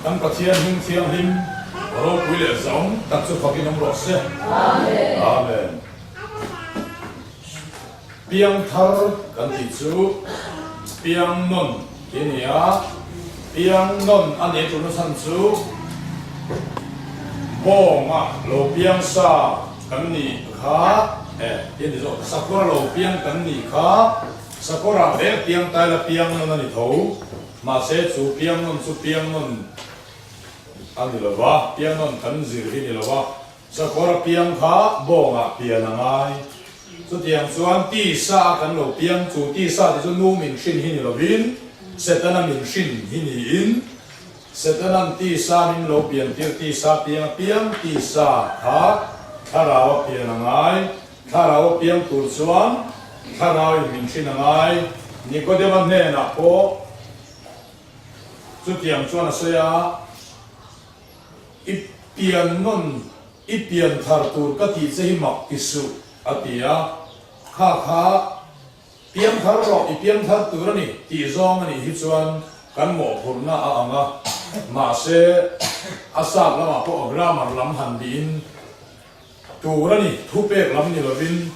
Kan Pathian hming thianghlim ropui leh zawng tak chu fakin awm rawh se. Amen. Piangthar kan tih chu piang nawn tih a ni a, piang nawn a nih turna chhan chu bawnga lo piang sa kan nih kha e tih a ni zawk, sakawr lo piang kan nih kha sakawrah vek piang taila piang nawn a ni tho, mahse chu piang nawn chu piang nawn a ni lo va, piang nawn kan zir hi ni lo va. Sakawr a piang kha bawngah pian a ngai. Chutiang chuan tisa a kan lo piang chu tisa ti chu nu min hrin hi ni lovin Setana min hrin hi niin Setana'n tisa min lo pian tir tisa piang a piang tisa kha thlarau a pian a ngai. Thlarau a piang tur chuan thlarauin min hrin a ngai. Nikodema hnenah pawh chutiang chuan a sawi a. I pian nawn, i pian thar tur ka tih che hi mak ti suh, a ti a. Kha kha, piang thar rawh, i piang thar tur a ni, tih zawng a nih hi chuan kan mawhphurhna a ang a. Mahse, a sap lamah pawh a grammar lam han bihin tur a ni, thupek lam ni lovin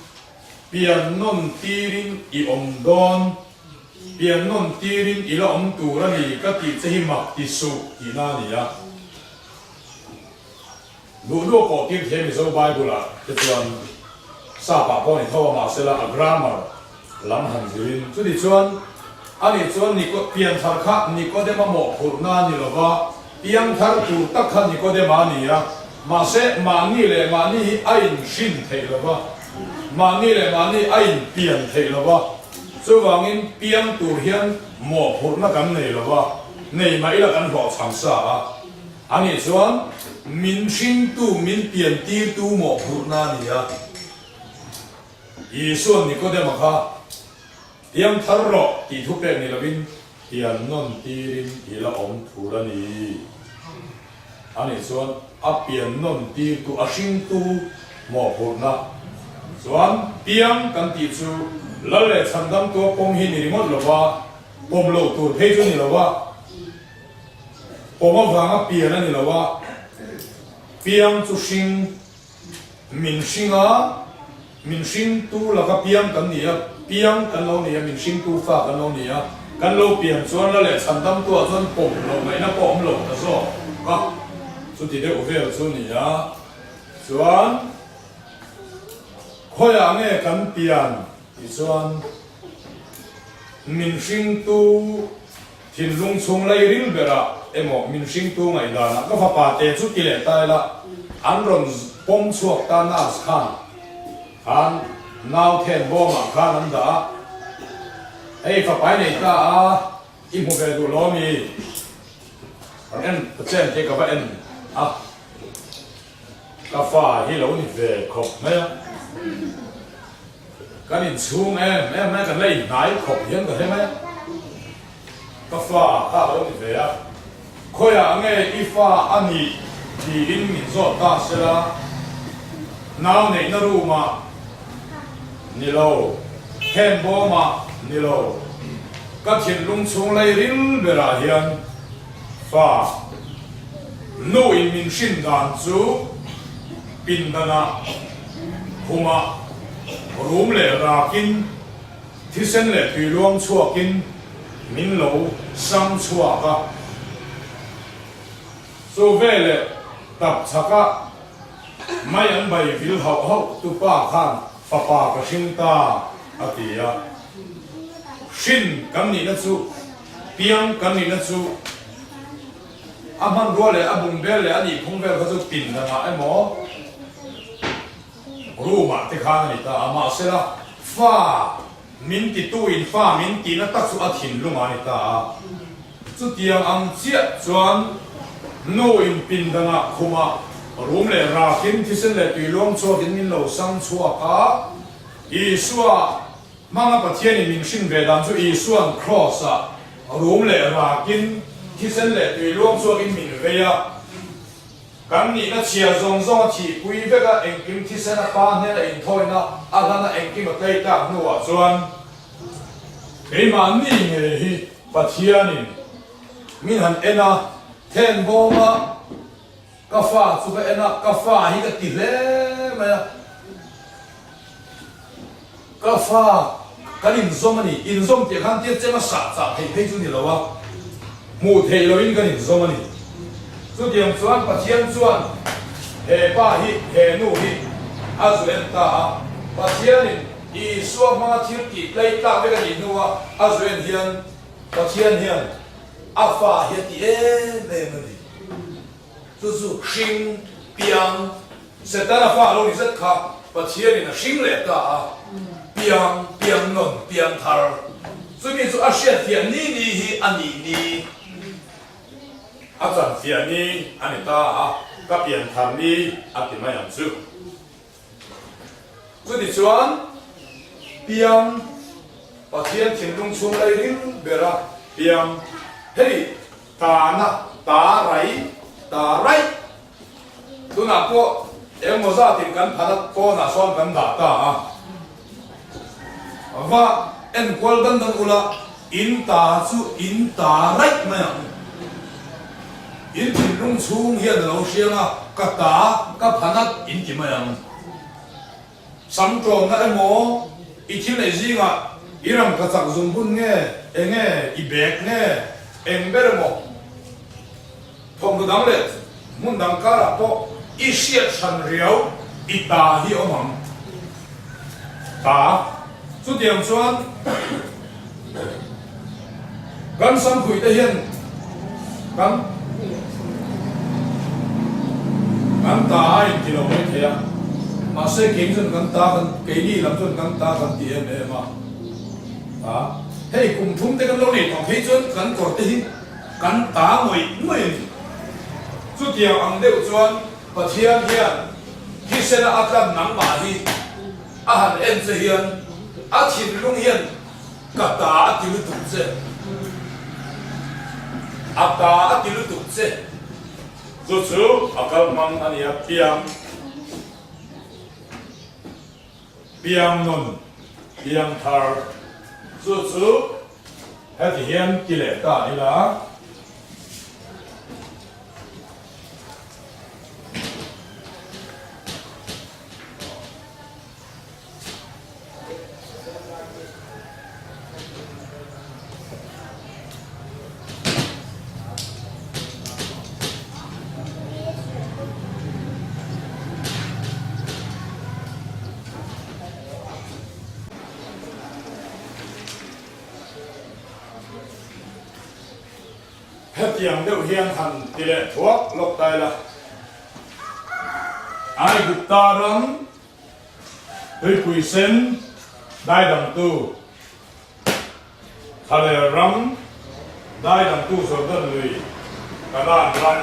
pian nawn tirin i awm dawn, pian nawn tirin i la awm tur a ni ka tih che hi mak ti suh tihna a ni a. Duh duh pawh tir thei Mizo Bible ah te chuan sap ah pawh a ni tho a mahsela a grammar lam han zirin chuti chuan ani chuan Niko pianthar kha Nikodema mawhphurhna a ni lova piangthar tur tak kha Nikodema a ni a mahse mahni leh mahni hi a inhrin theih lova mahni leh mahni a inpian theih lova chuvangin piang tur hian mawhphurhna kan nei lova nei mah ila kan hlawhchham sa a. Ani chuan min hringtu, min piantirtu mawhphurhna a ni a. Isua'n Nikodema kha piang thar rawh tih thu pek ni lovin pian nawn tirin i la awm thur a ni. Ani chuan a pian nawn tirtu, a hringtu mawhphurhna chuan piang kan tih chu Lal leh Chhandamtua pawm hi ni ringawt lova, pawm loh tur phei chu ni lova. Pawm avanga pian a ni lo a, piang chu hring, min hring a, min hringtu laka piang kan ni a, piang kan lo ni a, min hringtu fa kan lo ni a, kan lo pian chuan la leh chhandamtuah chuan pawm loh ngaihna pawh awm lo ta zawk a, chuti deuh vel chu ni a, chuan khawiah nge kan pian tih chuan min hringtu. Thinlung chhung lei ril berah emaw min hringtu ngaihdanah ka fapa te chu ti leh ta ila an rawn pawm chhuak ta nurse khan khan nau then bawmah khan an dah a, hei fapa i nei ta a i hmu ve duh lo ami? Rawn en ta chen te ka va en a. Ka fa hi lo ni ve khawp mai a, kan inchhung em em mai a, kan la inhnai khawp hian ka hre mai a, ka fa kha a lo ni ve a, khawiah nge i fa a nih tiin min zawt ta sela, nau neihna room ah ni lo, hen bawm ah ni lo, ka thinlung chhung lei ril berah hian Fa, nu in min hrin dan chu pindanah, khumah, rum leh rakin, thisen leh tui luang chhuakin min lo sang chhuak a. Chu veleh tap chhakah mai an bai vil hauh hauh tu pa khan fapa ka hring ta a ti a. Hrin kan nihna chu Piang kan nihna chu a hmanrua leh a bungbel leh a nihphung vel kha chu pin danah emaw room ah te khan a ni ta a, mahsela fa min tituin fa min tihna tak chu a thinlung ah a ni ta a. Chutiang ang chiah chuan nu in pin danah khumah room leh rakin thisen leh tui luang chhuakin min lo sang chhuak a, Isua Hmanga Pathianin min hrin ve dan chu Isua'n Kraws-ah rum leh rakin, thisen leh tui luang chhuakin min vei a. Kan nihna chhia zawng zawng a thihpui vek a, engkim thisen a Pa hnena inthawina a hlan a engkim a tlei tak hnuah chuan keimahni ngei hi Pathianin min han en a. Then bawma ka fa chu ka en a, ka fa hi ka ti hle mai a. Ka fa kan inzawm a ni, inzawm tih khan tia chema sah chah theih phei chu ni lo a, hmuh theih loin kan inzawm a ni. Chutiang chuan Pathian chuan he pa hi, he nu hi a zu en ta a, Pathianin Isua hmanga thil tih tlei tlak vek a nih hnua a zu en hian Pathian hian a fa hi a ti em em a ni. Chu chu hring piang Setana fa lo ni zet kha Pathianin a hring leh ta a, piang piang nawn piang thar. Chumi chu a hriatfiah ni ni hi a nih ni, a chanfiah ni a ni ta a, ka pian thar ni a ti mai ang chu. Chutichuan piang Pathian thinlung chhung lai ril bera piang hei tana ta rai ta raih tunah pawh engmaw zatin kan phala kawnah sawn kan dah ta a, va enkual dan dan ula in ta chu in ta raih mai ang. In thinlung chhung hian a lo hriang a, ka ta ka phanat in ti mai ang. Sam tlawmna emaw, i thil neih zingah i rangka chak zum hun nge, enge i bag nge, eng ber emaw, thawmhnaw dang leh hmun dang karah pawh i hriat hran riau i ta hi awm ang. Ta. Chutiang chuan kan Samkhuih te hian kan kan ta a inti lo mai thei a, mahse keini chuan kan ta kan keini lam chuan kan ta kan ti em em a, a hei kum thum te kan lo nei tawh phei chuan kan kawr te hi kan ta ngawih ngawih a ni. Chutiang ang deuh chuan Pathian hian thisena a tlan nangmah hi a han en che hian a thinlung hian Ka ta a ti lutuk che. A ta a ti lutuk che. Chu chu a kal hmang a nia piang piang nun piang thar chu chu heti hian ti leh ta ila. Hetiang deuh hian han ti leh thuak lawk ta ila. Aigupta ram Tuipui sen daidangtu Thaler ram daidangtu Jordan lui Kanaan ram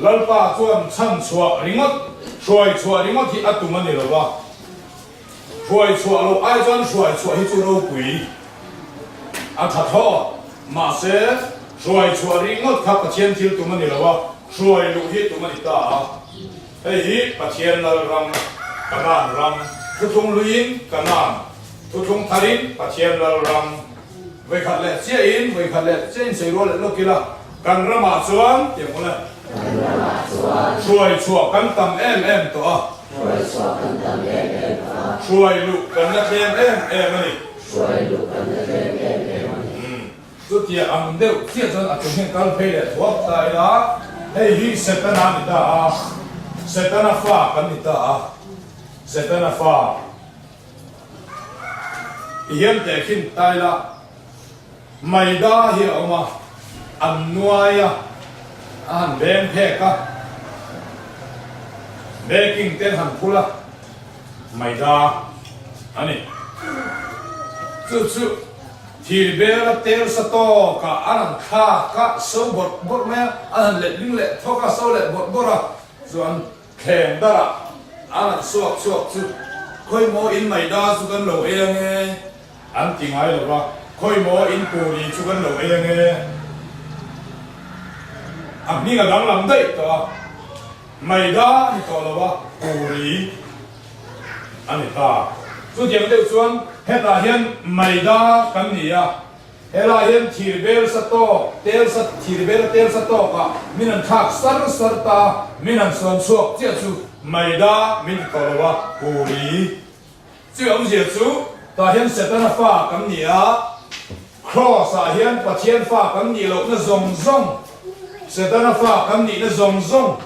Lalpa chuan chhan chhuah ringawt hruai chhuah ringawt hi a tum a ni lo va, hruai chhuah loh ai chuan hruai chhuah hi chu ropui a tha thlawt. Mahse, hruai chhuah ringawt kha Pathian thil tum a ni lo a, hruai luh hi tum a ni ta a. Hei hi Pathian lal ram, Kanaan ram, thuthlung hluiin Kanaan, thuthlung tharin Pathian lal ram. Vawikhat leh chiahin, vawikhat leh chiahin sawi rual leh lawk ila, kan ramah chuan, tiang awle, Kan ramah chuan. Hruai chhuah kan tam em em tawh a. Hruai chhuah kan tam em em tawh a. Hruai luh kan la tlem em em a ni. Hruai luh kan la tlem em em a ni. Chutia ang deuh chiah chuan a chung hian kal phei leh thuak ta ila, hei hi Setana a ni ta a, Setana fa kan ni ta a, Setana fa ti hian tehkhin ta ila, Maida hi a awm a, an nuai a, a han beng phek a, baking te an han phul a, Maida a ni. Chu chu. Thir bel a tel sa tawk a, an han thlak a, so bawrh bawrh mai a, an han let ling leh thawk a, so leh bawrh bawrh a, chuan thleng darah an han suak chhuak chu khawimaw in maida chu kan lo ei ange an ti ngai lo va, khawimaw in puri chu kan lo ei ange a hming a danglam daih tawh a, maida a ni tawh lo va, puri. A ni ta. Chutiang deuh chuan hetah hian Maida kan ni a. Helaiah hian thir bel sa tawk, tel sa, thir bel a tel sa tawkah min an thlak sar sar ta, min an sawn chhuak chiah chu Maida min ti tawh lo a, Puri. Chu awmzia chu tah hian Setana fa kan ni a, Kraws ah hian Pathian fa kan nih lohna zawng zawng, Setana fa kan nihna zawng zawng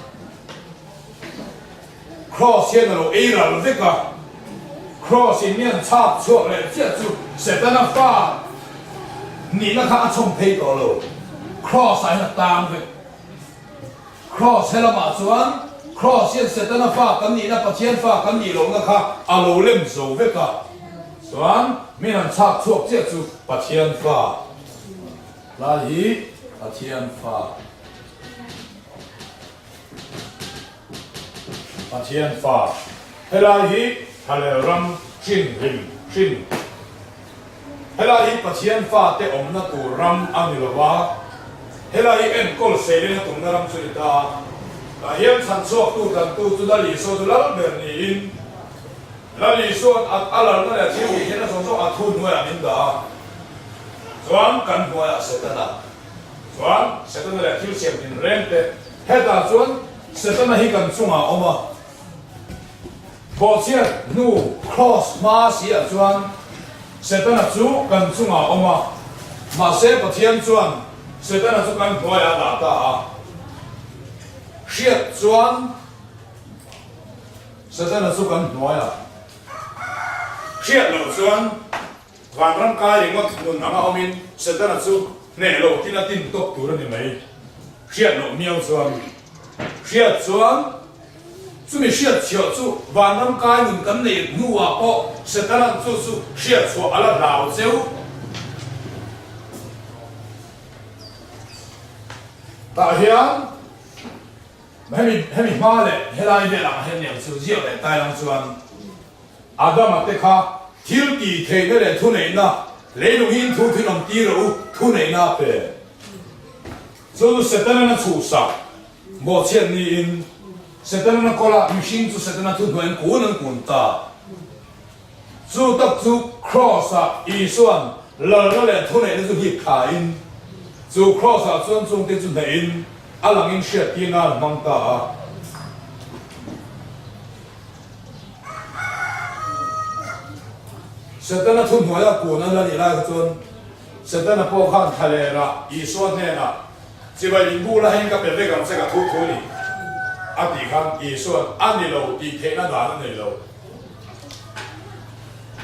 Kraws hian a lo ei ral vek a. Kraws in mi an chhak chhuak leh chiah chu Setana fa nihna kha a chhawm phei tawh lo. Kraws ah hian a tang vek. Kraws he lamah chuan Kraws hian Setana fa kan nihna Pathian fa kan nih lohna kha a lo lem zo vek a. Chuan min han chhak chhuak chiah chu Pathian fa lai hi Pathian fa Pathian fa helai hi Thalel ram hrin hlim hrin Helai hi Pathian fate awmna tur ram a ni lo va, helai hi enkawl seilena tumna ram chu ni ta. Tah hian chhan chhuaktu tlantu chu Lal Isua chu lal ber niin, Lal Isua'n a a lalna leh a thil tih hian a zawng zawng a thu hnuaiah min dah a, chuan kan hnuaiah Setana chuan Setana leh thil siam tinreng te hetah chuan Setana hi kan chungah a awm a. Bawhchhiat hnu Kraws hma si ah chuan Setana chu kan chungah a awm a, mahse Pathian chuan Setana chu kan hnuaiah a dah ta a. Hriat chuan Setana chu kan hnuaiah hriat loh chuan vanram kai ringawt nun anga awmin Setana chu hneh loh tin a tin tawp tur a ni mai. Hriat loh miau chuan hriat chuan Chumi hriat chhiah chu vanram kai nun kan neih hnuah pawh Setana'n chu chu hriat chhuah a la hlau cheu. Tah hian hemi hemi hma leh helai vel ang hian niang chu ziak leh tai lang chuan Adama te kha thil tih theihna leh thuneihna leilung hi in thu thinawm tir rawh u thuneihna a pe. Chu chu Setana'n a chhuhsak. Bawhchhiat niin Setana kawlah mihring chu Setana thuhnuaiin kun an kun ta. Chu tak chu Kraws-ah Isua'n lalna leh thuneihna chu hip thlain, chu Kraws-ah chuan chungte chu hnehin a langin hriattir nan a hmang ta a. Setana thuhnuaia kun an la nih lai kha chuan Setana pawh khan thlalerah Isua hnenah, Chibai in bula heng ka pe vek ang che ka thu thu ni, a tih khan Isua'n a ni lo tih theihna dan a nei lo.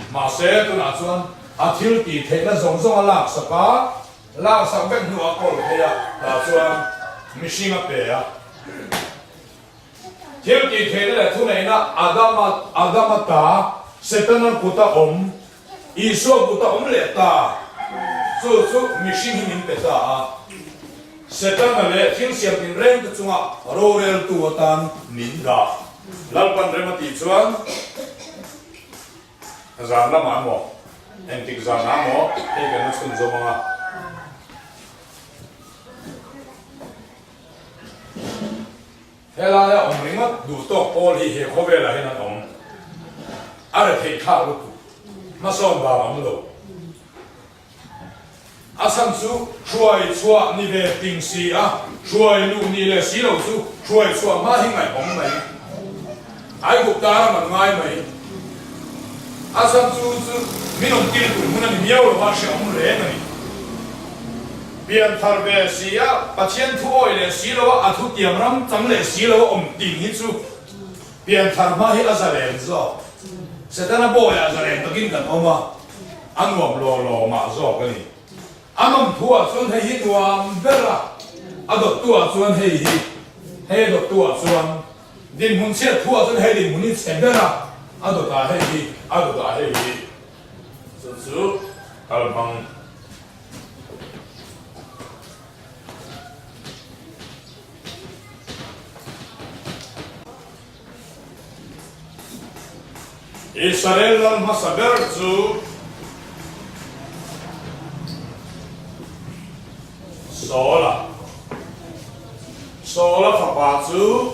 Mahse, tunah chuan a thil tih theihna zawng zawng a laksak a, laksak vek hnuah a kawl phei a, tah chuan mihring a pe a. Thil tih theihna leh thuneihna Adama Adama ta Setana kuta awm Isua kuta awm leh ta chu chu mihring hi min pe ta a. Setana leh thil siam tinreng te chunga roreltu atan min dah. Lalpan rem a tih chuan zan lamah emaw engtik zanah emaw hei kan la chhunzawm ang a. Helaia awm ringawt duh tawk pawl hi he khawvelah hian an awm. A retheih thlak lutuk. Hmasawn dan awm lo. A chhan chu hruai chhuah ni ve ting si a, hruai luh ni leh si lo chu hruai chhuah hma hi ngaihawm mai. Aigup tar a man ngai mai. A chhan chu chu min awm tir tur hmun a ni miau lo va, hrehawm reng a ni. Pian thar ve si a, Pathian thu awih leh si lo a, a thu tiam ram chang leh si lo a awm ting hi chu pian thar hma hi a zalen zawk. Setana bawiah zalen takin kan awm a, a nuam law law mah zawk a ni. A nawm thu ah chuan hei hi nuam ber a, a dawttu ah chuan hei hi, hei a dawttu ah chuan Dinhmun chhiat thu ah chuan hei dinhmun hi chhe ber a, a dawtah hei hi, a dawtah hei hi. Chu chu kal hmang. Israel lal hmasa ber chu Saul-a. Saul-a fapa chu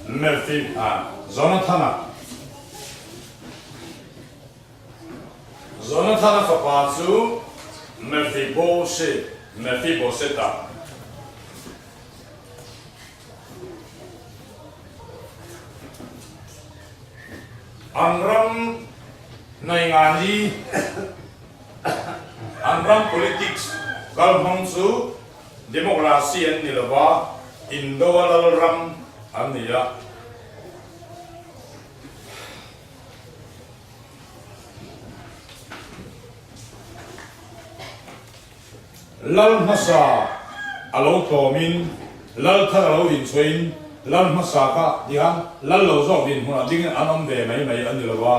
Mephi, ah, Jonathana. Jonathana fapa chu. Mephibosheth, Mephibosheth-a. An ram Nainganli, an ram politics kalhmang chu democracy an ni lova, Indo a lal ram an ni a. Lal hmasa a lo tlawmin, lal thar a lo inchhuahin, lal hmasa kha tihan lal lo zawk dinhmunah dingin an awm ve mai mai a ni lo a,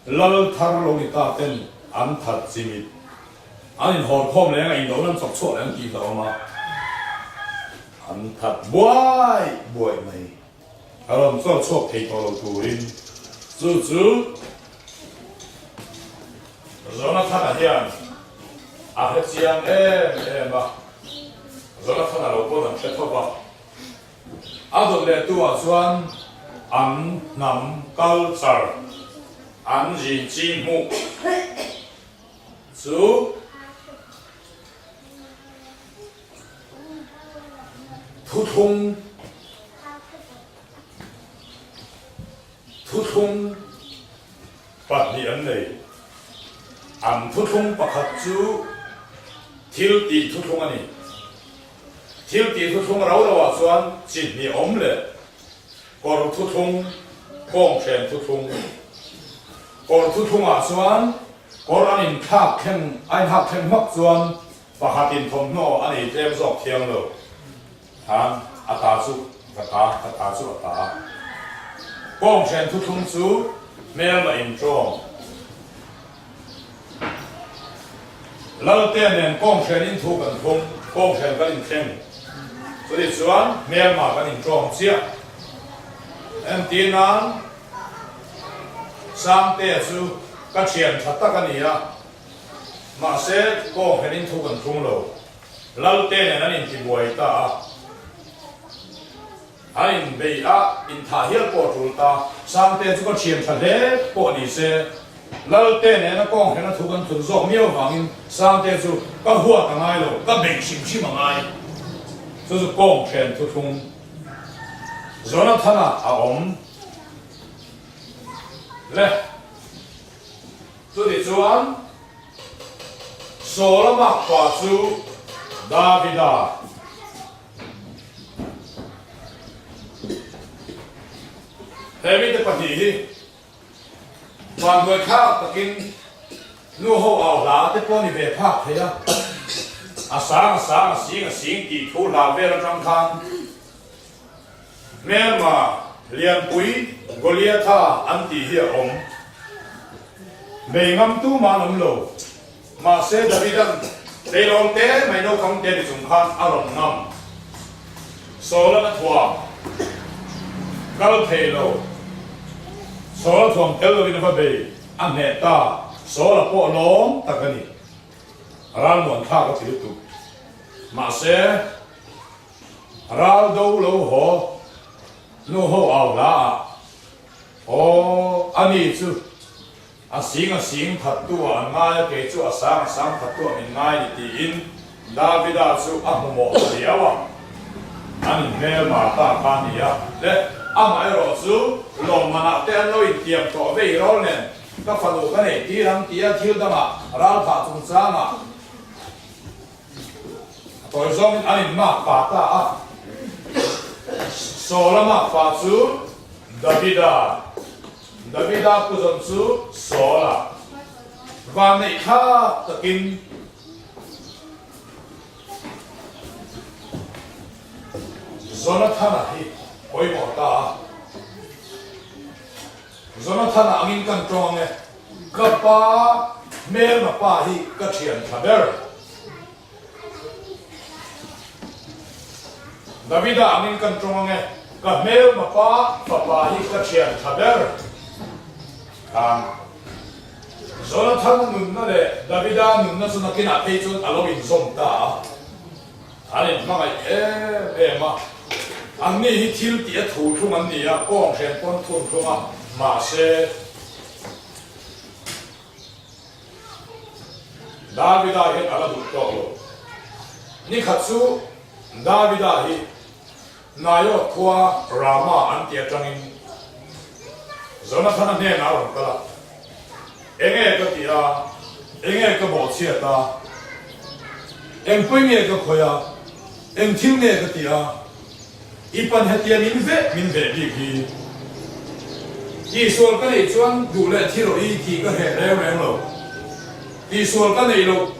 lal thar lo ni ta ten an that chimit. An inhawrkhawm leng a indohna an chawk chhuah leh an tih hlauhawm a, an that buai buai mai. A rawn chawr chhuak thei tawh lo turin chu chu Jonathana hian a hre chiang em em a, Jonathana lo pawn an hre tho va. A dawt leh tu ah chuan an hnam culture, an zin chi hmuh chu Thuthlung Thuthlung pahnih an nei. An thuthlung pakhat chu thil tih thuthlung a ni. Thil tih thuthlung rau rauah chuan chi hnih awm leh kawr thuthlung, kawnghren thuthlung. Kawr thuthlungah chuan kawr an inthlak thleng a inhak thleng hmak chuan Pakhatin thawmhnaw a nei tlem zawk thiang lo khan a ta chu ka ta, ka ta chu a ta. Kawnghren thuthlung chu hmelma intawng. Lalte nen kawnghren in thu kan thum, kawnghren kan inthleng. Chutih chuan hmelma kan intawng chiah. Entir nan Sangtea chu ka thian tha tak a ni a. Mahse, kawng hen in thu kan thlung lo. Lalte nen an intibuai ta a. An inbei a, inthah hial pawh a tul ta. Sangte chu ka thian tha hle pawh ni se, Lalte nena kawng hena thu kan thlun zawk miau vangin Sangte chu ka huat a ngai lo, ka beih hrim hrim a ngai. Chu chu kawng then thuthlung Jonathana a awm le. Chutichuan, Saula makpa chu Davida. He mite pahnih hi vanduaithlak takin nu ho au hla te pawh ni ve phak thei a, a sang a sang a sing a sing tih thu hla vel atang khan Hmelma lianpui Goliatha an tih hi a awm. Bei ngam tu mah an awm lo. Mahse Davida'n tleirawl te mai naupang te ni chung khan a rawn ngam. Saula'n a thuam kal thei lo. Saula thuam tel loin a va bei a hneh ta. Saula pawh lawm tak a ni. Ralmuan thlak a ti lutuk. Mahse. Ral do lo haw nu ho au hla ah aw a ni chu a sing a sing that tu ah an ngai a kei chu a sang a sang that tu ah min ngai ni tiin Davida chu a hmu mawh ta riau a an in hmelma ta kha a ni a le amah erawh chu lawmman ah te an lo intiam tawh vei rawl nen ka fanu ka nei tir ang tia thil dangah ral thah chungchangah A tawi zawngin an in mak pa ta a. Saula mak pa chu Davida, Davida puzawn chu Saula. Vanneih thlak takin Jonathana hi pawimawh ta a. Jonathana angin kan tawng ang e. Ka pa hmelma pa hi ka thian tha ber. Davida angin kan tawng ange, ka hmelma pa fapa hi ka thian tha ber. Khan Jonathan nunna leh Davida nunna chu nakinah phei chuan a lo inzawm ta a. An inhmangaih em em a, anni hi thil tih a thu thlung an ni a, kawng hren pawn thun thlung a, mahse. Davida hian a la duh tawk lo. Nikhat chu Davida hi Naioth khua Rama an tih atangin Jonathana hnenah a rawn kal a, Enge ka tih a, enge ka bawhchhiat a, engpui nge ka khawih a, eng thil nge ka tih a, i pan hetia min veh min veh bik hi. Tihsual ka neih chuan duh leh thi rawh i tih ka hreh reng reng lo. Tihsual ka neih loh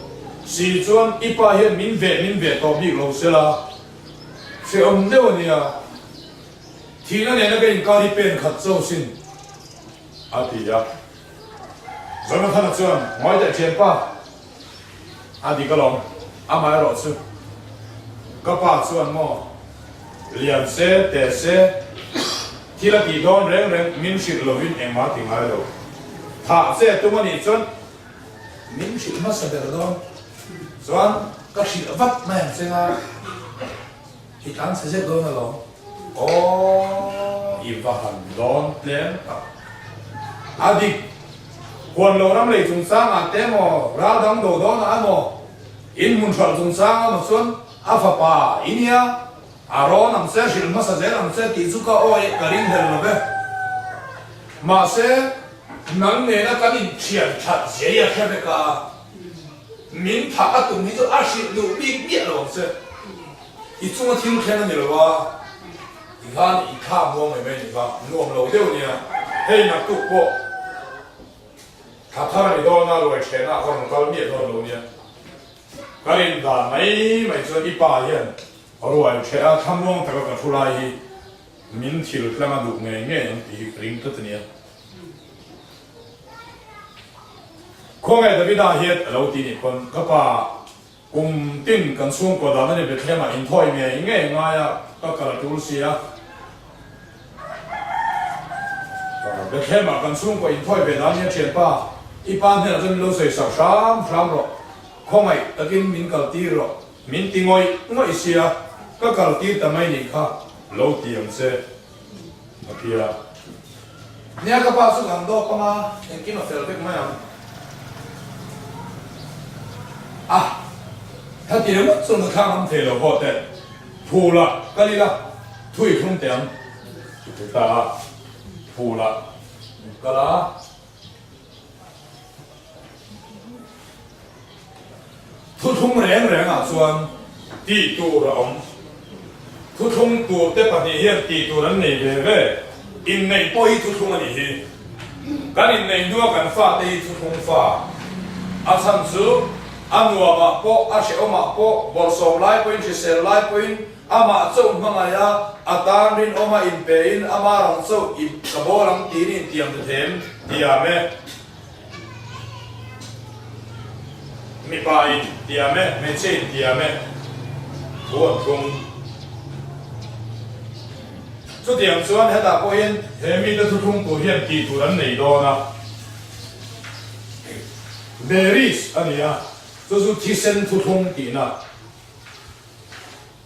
si chuan i pa hian min veh min veh tawh bik lo sela. Hrehawm deuh a nia, thihna nena ka inkar hi pen khat chauh sin, a ti a. Jonathana chuan, Ngawi teh thianpa, a dik alawm, amaherawh chu ka pa chuan maw lian se, te se, thil a tih dawn reng reng min hrilh lovin engmah ti ngai lo. Thah che tum a nih chuan min hrilh hmasa ber dawn. Chuan ka hrilh vat mai ang che a, i tlan chhe zet dawn alawm. Aw, i va han dawn tlem tak. A dik, huan lo ram lei chungchangah te emaw, ral dang do dawnah emaw, in hmun hralh chungchang emaw chuan a fapa i nia, a rawn ang che, hrilh hmasa zel ang che tih chu ka awi ka ring hlel lo ve. Mahse, nang nena kan inthian that zia i a hre vek a. Min thah a tum hi chu a hrilh duh bik miah lo ang che. I chunga thil thleng a ni lo a, ti khan i thla muang mai mai a nih kha, nuam lo deuh a nia. Hei naktuk pawh thla thar a ni dawn a, ruai thenah ka rawn kal miah dawn lo nia. Ka rin dan mai mai chuan i pa hian ruai theh a thla muang taka ka thu lai hi min thil tlang a duh ngei ngei ang tih hi ka ring tlat a nia. Khawngaih Davida hian a lo ti nih pawn, Ka pa, kum tin kan chhungkaw dan a ni Bethlehem ah inthawi ngei ngei ngai a, ka kal a tul si a. Bethlehem ah kan chhungkaw inthawi ve dan nia thianpa, i pa hnenah chuan min lo sawi sak hram hram rawh, khawngaih takin min kal tir rawh, min ti ngawih ngawih sia, ka kal tir ta mai nih kha, lo ti ang che. A ti a. Nia ka pa chu kan dawp anga engkim a fel vek mai ang. A, heti ringawt chuan ka thlang ngam thei lo haw teh. Phul ah kal ila thu i thlung teh ang ti thei ta a. Phul ah kal a. Thuthlung reng rengah chuan tih tur a awm. Thuthlung turte pahnih hian tih tur an nei ve ve. Inneih pawh hi thuthlung a nih hi. Kan inneih hnua kan fate hi thuthlung fa. A chhan chu a nuamah pawh, a hrehawmah pawh, bawlhsawm lai pawhin, hrisel lai pawhin amah chauh hmangaih a, a tan rinawma inpein ama rawng chauh i ka bawl ang tiin intiam ta them tiam e. Mipa in tiam e, hmeichhia in tiam e, thu an thlung. Chutiang chuan hetah pawh hian he mite thuthlung tur hian tih tur an nei dawn a. Beris a ni a, chu chu thisen thuthlung tihna.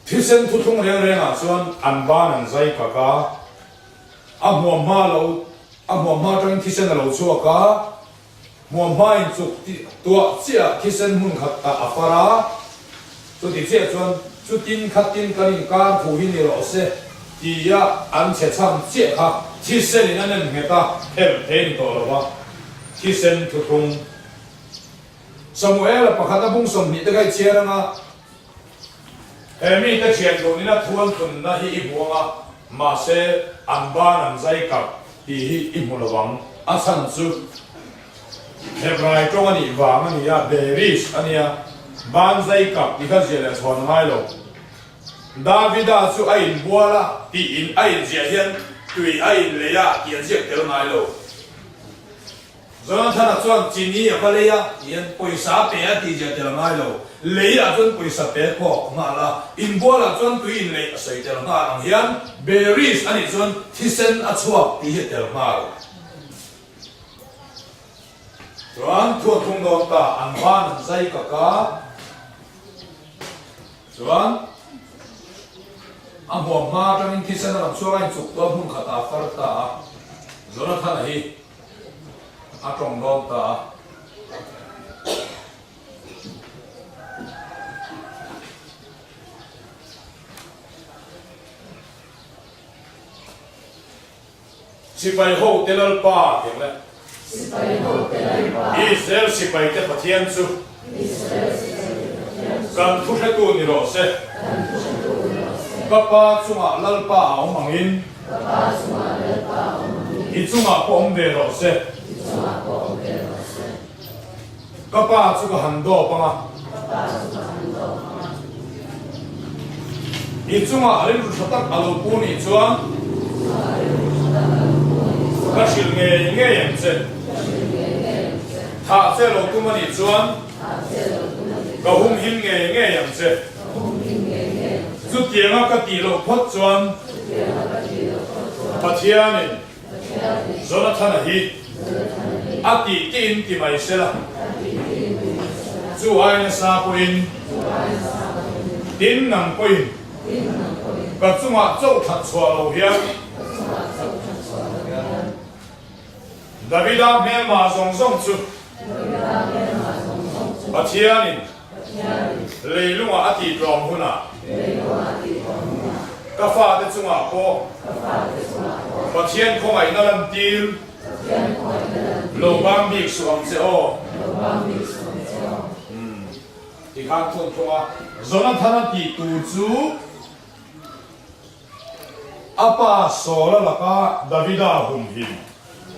Thisen thuthlung reng rengah chuan an ban an zai kak a, A hmuamhma lo, a hmuamhma atangin thisen a lo chhuak a, hmuamhma in chuk tuah chiah thisen hmun khat tah a far a, chuti chiah chuan chutin khatin kan inkar thu hi ni rawh se tia an chhe chhan chiah kha thisen in a nem nghet a, phelh thei ni tawh lo va, thisen thuthlung. Samuela pakhat a bung 20 te kha i chhiar anga. He mite thian dunin a thuan thunna hi i hmu ang a, mahse an ban an zai kap tih hi i hmu lo ang. A chhan chu Hebrai tawng a nih vang a ni a, Beris a nia, ban zai kap tih kha ziah leh chhawn a ngai lo. Davida chu a inbual a tiin a inziah hian tui a inlei a tih a ziak tel ngai lo. Jonathana chuan chini a va lei a, tihian pawisa a pe a tih ziah tel ngai lo. Lei ah chuan pawisa pe khawk nghal a, inbual ah chuan tui inleih a sawi tel nghal ang hian berries a nih chuan thisen a chhuak tih hi a tel nghal. Chuan thu a thlung dawn ta, an van an zai kak a, chuan a hmuam hma atangin thisen a rawn chhuak a, inchuk tual hmun khatah a far ta a, Jonathana hi. A tawng dawn ta a. Sipai hote Lalpa tih ang le. Sipai hote Lalpa. Israel sipaite Pathian chu. Israel sipaite Pathian chu. Kan thuhretu ni rawh se. Kan thuhretu ni rawh se. Ka Pa chungah Lalpa a awm angin. Ka Pa chungah Lalpa a awm angin. I chungah pawh awm ve rawh se. I chungah pawh awm ve rawh se. Ka pa chu ka han dawp ang a. Ka pa chu ka han dawp ang a. I chungah rilru tha tak a lo pu nih chuan. I chungah rilru tha tak a lo pu nih chuan. Ka hrilh ngei ngei ang che. Ka hrilh ngei ngei ang che. Thah che lo tum a nih chuan. Thah che lo tum a nih chuan. Ka humhim ngei ngei ang che. Ka humhim ngei ngei ang che. Chutianga ka tih loh phawt chuan. Chutianga ka tih loh phawt chuan. Pathianin. Jonathana hi a tih tiin ti mai sela, chu ai nasa pawhin tin nang pawhin ka chungah chauh that chhuah lo hian Davida hmelma zawng zawng chu Pathianin Leilungah a tih tlawm hunah ka fate chungah pawh Pathian khawngaihna lantir lo bang bik suh ang che aw. Tikhan thun thung a, Jonathana tih tur chu a pa Saula laka Davida humhim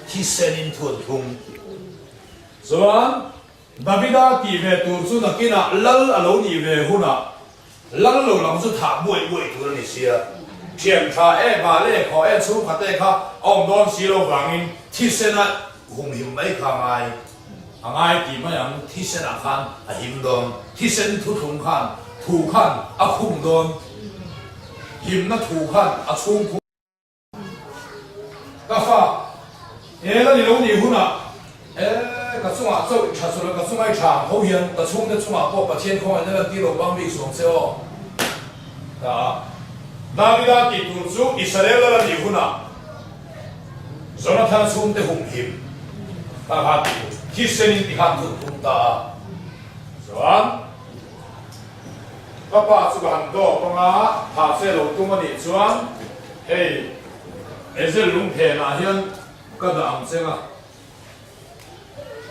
thisenin thun thung. Chuan Davida tih ve tur chu nakinah lal a lo nih ve hunah lal lo lam chu thah buaih buaih tur a ni sia. Thian tha e, bal e, khaw e, chhungkhat e kha a awm dawn si lo vangin thisena humhim mai kha a ngai a ngai tih mai ang. Thisenah khan a him dawn, thisen thuthlung khan thu khan a khum dawn, himna thu khan a chhungkhum. Ka fa, he la ni lo nih hunah he ka chungah chauh i tha chu la, ka chunga i tha ang tho hian ka chhungte chungah pawh Pathian khawngaihna lantir lo bang bik suang che aw. Ta a, Davida tih tur chu Israel la la nih hunah Jonathan chhungte humhim ta kha tih tur thisenin ti khan thut thung ta a. Chuan ka pa chu ka han dawp anga thah che lo tum a nih chuan Hei, Ezel lungphenah hian ka dah ang cheng a,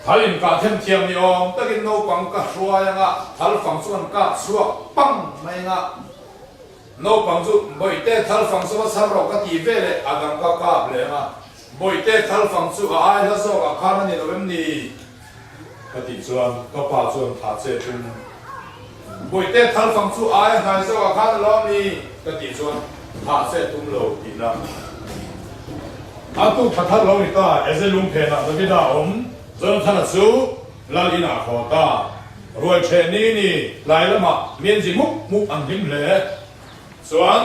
thal inkah them thiam ni awm takin naupang ka hruai anga thal fang chu an kah chhuak pang mai anga naupang chu Bawihte thal fang chu va chhar rawh ka ti ve leh a dang ka kap leh anga Bawihte thal fang chu a ai hla zawk ah khan a ni lo em ni? Ka tih chuan ka pa chuan thah che tum Bawihte thal fang chu ai a hnai zawk ah khan a lo a mi? Ka tih chuan thah che tum lo tihna a tuk tha thar lo ni ta. Eze lungphen ah Davida a awm, Jonathana chu lal in ah khaw ta. Ruai ṭheh ni ni tlai lamah mianzi mup mup an hlim hle. Chuan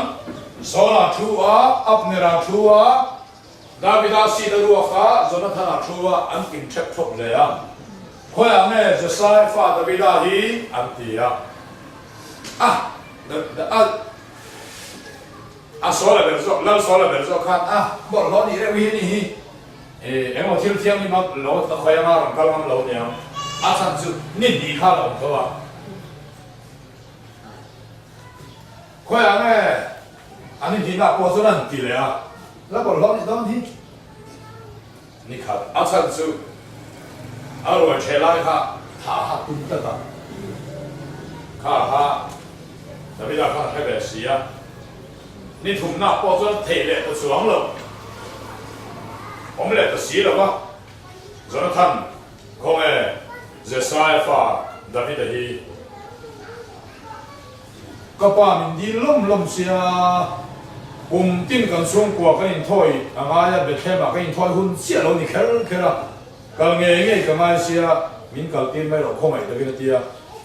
Saul-a thu a, Abner-a thu a, Davida seat a ruak a, Jonathana thu a, an kim ṭhep ṭhawp hle a. Khawiah nge Jesai fa Davida hi? an ti a. A, da, da, a, a Saula ber zawk, Lal Saula ber zawk khan, a, bawlhhlawh nih reuh hi a ni hi. E, engemaw thil thianghlim a lo ta khawi anga rawn kal ngam lo niang. A chhan chu ni hnih kha a la awm tho a. Khawiah nge an inhnihna pawh chuan an ti leh a, la bawlhhlawh nih dawn hi ni khat. A chhan chu a ruai ṭheh lai kha thah kha tum tlat a, kha kha Davida khan a hre ve si a, ni thumna pawh chuan theih leh ta chuang lo, awm leh ta si lo va, Jonathan khawnge Jesai fa Davida hi. Ka pa min dil lawm lawm sia, kum tin kan chhungkua kan inthawi a ngai a, Bethlehem ah kan inthawi hun chiah lo ni kher kher a, kal ngei ngei ka ngai sia, min kal tir mai loh khawngaih takin a ti a,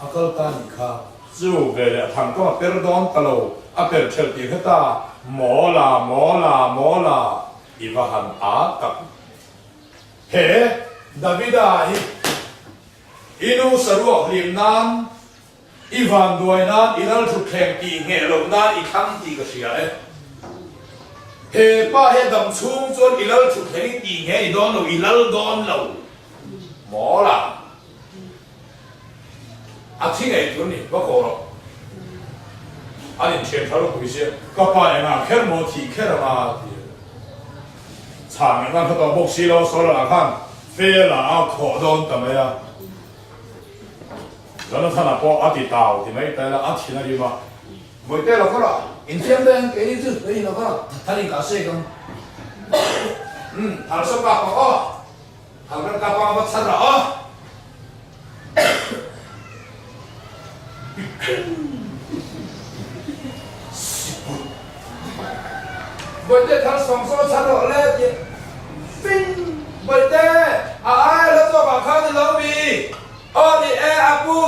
a kal ta nih kha. Chu veleh a thang kawng a per dawn ta lo, a per thelh tih hre ta, Mawla, mawla, mawla, i va han a tak. He Davida hi i nu saruak hlim nan I vanduai nan i ral thutthleng tih ngheh loh nan i thlang tih ka hria e. He pa hi a dam chhung chuan i lal thutthleng i tih ngheh i dawn lo, i lal dawn lo mawl a. A thi ngei tur ni, va kawh rawh. An inthian tha ropui sia, ka pa engah kher maw thih kher anga a ti a. Chhang eng a hla tawh bawk si lo, Saul lah khan Fela a khawh dawn ta mai a. Jonathana pawh a ti tau ti mai ta ila a thin a rim a. Vawite lo kawr ah infiam daih ang keini chu hei lo kawr ah thal in kah sek ang. Umm thal saw kap ang aw, thal kan kap ang a va chhan rah aw. Bawihte thar sawng saw chhan rawh le tih fing Bawihte a ai hla zawk ah khan i lo mi aw ni e a pu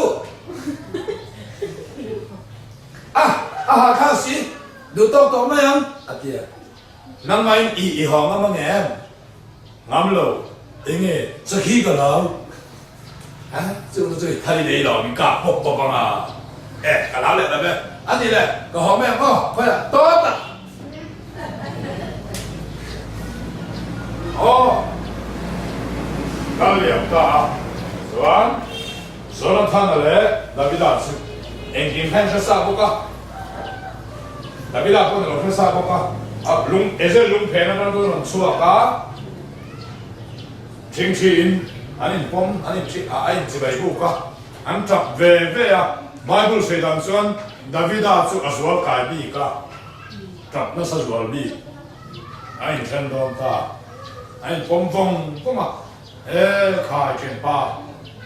a a ha kha si duh tawk tawh mai ang a ti a. Nangmahin i i haw ngam ang em? Ngam lo. Enge sakhi ka lo? Ha? Chu chu i thari nei lo min kap pawp pawp ang a. E, ka lo leh lo ve. A ni le, ka haw mai ang aw, khawiah tawt a. Aw, kal liam ta a. Chuan Jonathana leh Davida chu engkim kha in hre sa bawk a. Davida pawh ni lo hre sa bawk a, a lung Ezel lung phen atang chuan rawn chhuak a, thingthiin an inpawm an inthi a inchibai buk a, an tap ve ve a, Bible sawi dan chuan Davida chu a zual kai bik a, tap nasa zual bik a inthen dawn ta, a inpawm vawng vawng a. He khai ṭhenpa,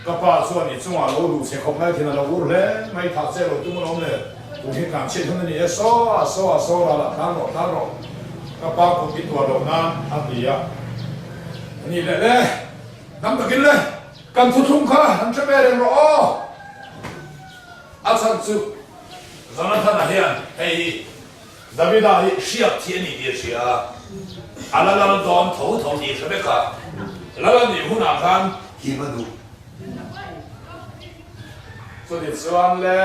ka pa chuan i chungah lo duh che khawp mai thin a lo ur hle mai, thah che lo tum alawm le, tun hi tlan chhiat hun a ni e, saw a saw a saw ral ah tlan rawh tlan rawh, ka pa kut i tuar loh nan a ti a, a ni leh le, dam takin le, kan thuthlung kha han hre ve reng rawh aw, a chhan chu Jonathan-a hian hei hi Davida hi hriat thi a ni tih a hria a, a la lal dawn tho tho tih a hre vek a, lal a nih hunah khan him a duh. Chutih chuan le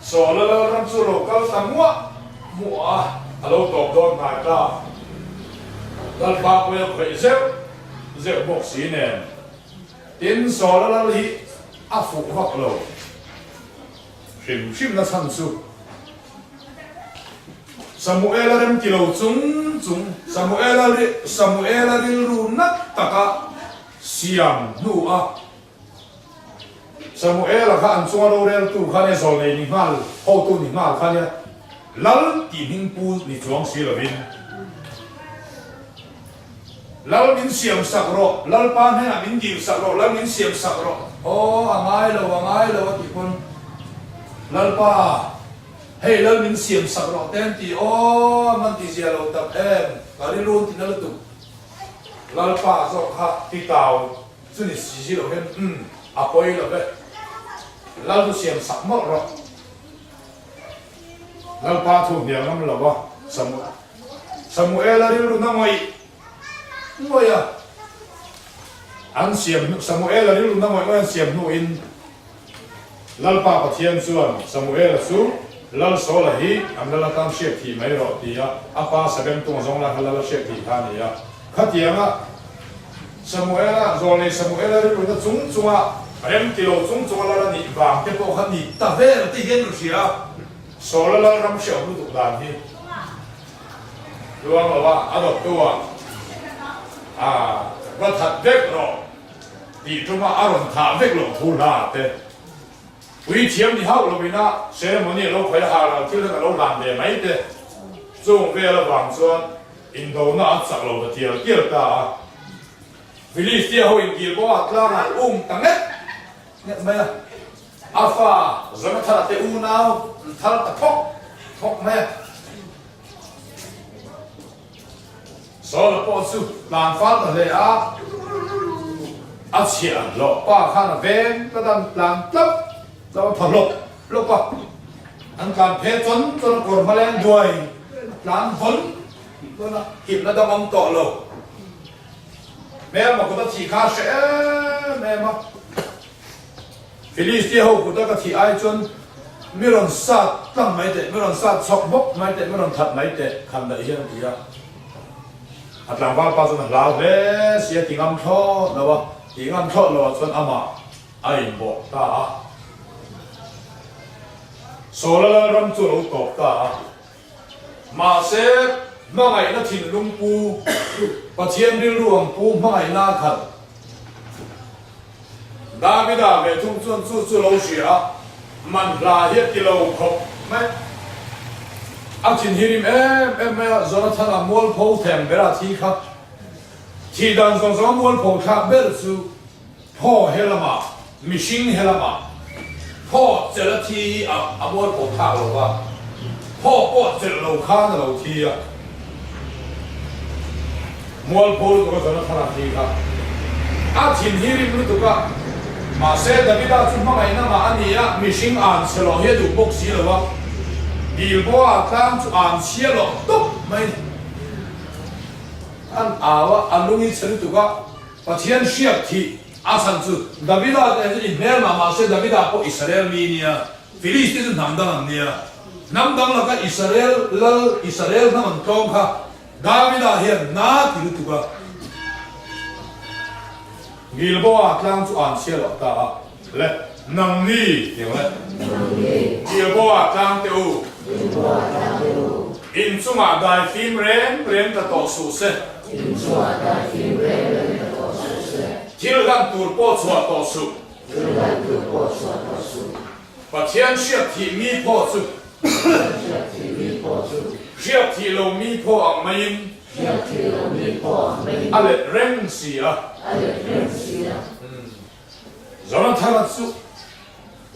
Saula lalram chu lo kal ta muah muah a, a lo tawp dawn hnai ta. Lalpa pawh a khawih zeuh zeuh bawk si nen, tin Saula lal hi a fuh vak lo. Hrim hrimna chhan chu Samuela rem ti lo chung chung Samuela Samuela rilru nat taka siam hnu a Samuela kha an chunga roreltu kha nia zawlnei ni nghal hotu ni nghal kha nia Lal tih hming pu ni chuang si lovin Lal min siam sak rawh, Lalpa hnenah min dil sak rawh, Lal min siam sak rawh. Aw, a ngai lo, a ngai lo a tih pawn, Lalpa, hei Lal min siam sak rawh te an ti, aw, an ti zia lo tak em, ka rilru an ti na lutuk. Lalpa zawk kha ti tau chu ni si si lo hian, umm, a pawi lo ve, Lal chu siam sak mawlh rawh. Lalpa thu hnial ngam lo a, Samuela rilru na ngawih ngawih a an siam hnu Samuela rilru na ngawih ngawih an siam hnuin Lalpa Pathian chuan Samuela chu Lal Saula hi an lal atan hriat thih mai rawh ti a, a pa Sabem tung zawng lai kha lal a hriat thih kha a ni a. Khatianga Samuela, zawlnei Samuela rilru na chung chunga rem ti lo chung chunga lal a nih vang te pawh kha ni ta vel tih hian ka hria a, Saula lal ram hriat lutuk dan hi Tluang lo a, a dawttu a, a va that vek rawh tih tuma a rawn thah vek loh thu hla te Puithiam ni hauh lo ina ceremony a lo khawih a, hal ral thil khan a lo hlan ve mai te chung vel avang chuan indona an chak lo ta tial tial ta a. Philistia ho in Gilboa tlangah an um ta nget nget mai a. A fa Jonathana te unau an thal ta phawk phawk mai a. Saula pawh chu tlan fal ta hle a, a chhiah hlawh pa khan a veng tlat a, an tlan tlap tlap a, thaw hlawp hlawp a, an tlan phe chawn chawn a, kawr hma leng duai a tlan vawn vawn a, himna dang awm tawh lo. Hmelma kut a thih kha a hre em em a. Philistia ho kuta ka thih ai chuan mi rawn sat tlang mai teh, mi rawn sat chhawk bawk mai teh, mi rawn that mai teh khan daih hian a ti a. A tlangval pa chuan a hlau hle si a, ti ngam thlawt lo a, ti ngam thlawt lo ah chuan amah a inbawh ta a. Sawla lalram chu a lo tawp ta a. Mahse. Hmangaihna thinlung pu, Pathian rilru ang pu hmangaihna a khat. Davida ve thung chuan chu chu lo hria a, man hla hi a ti lo khawp mai. A thin hi rim em em mai a, Jonathana mualpho them bera thi kha thih dan zawng zawnga mualpho thlak ber chu Phaw he lamah, mihring he lamah, phaw chelh a thi hi a mualpho thlak lo va, phaw pawh chelh lo khan a lo thi a, mualpho lutuk a Jonathana thi kha a thin hi rim lutuk a, mahse Davida chu hmangaihna mah a ni a, mihring an chhe loh hi a duh bawk si lo a, Gilboa tlang chu an chhia loh tawp mai ni. An au a, a lung hi chhe lutuk a. Pathian hriat thih a chhan chu Davida te chu i hmel mah mahse Davida pawh Israel mi nia, Philistine chu hnam dang an nia. Hnam dang laka Israel lal Israel hnam an tlawm kha Davida hian na ti lutuk a. Gilboa tlang chu an chhia loh ta a. Le nangni tiang le. Gilboa tlang te u. In chungah dai fim reng reng ta tawh suh se. Thil hlan tur pawh chhuah tawh suh. Pathian hriat thih mi pawh chu. Hriat thih lo mi pawh ang maiin. A let reng si a. Jonathana chu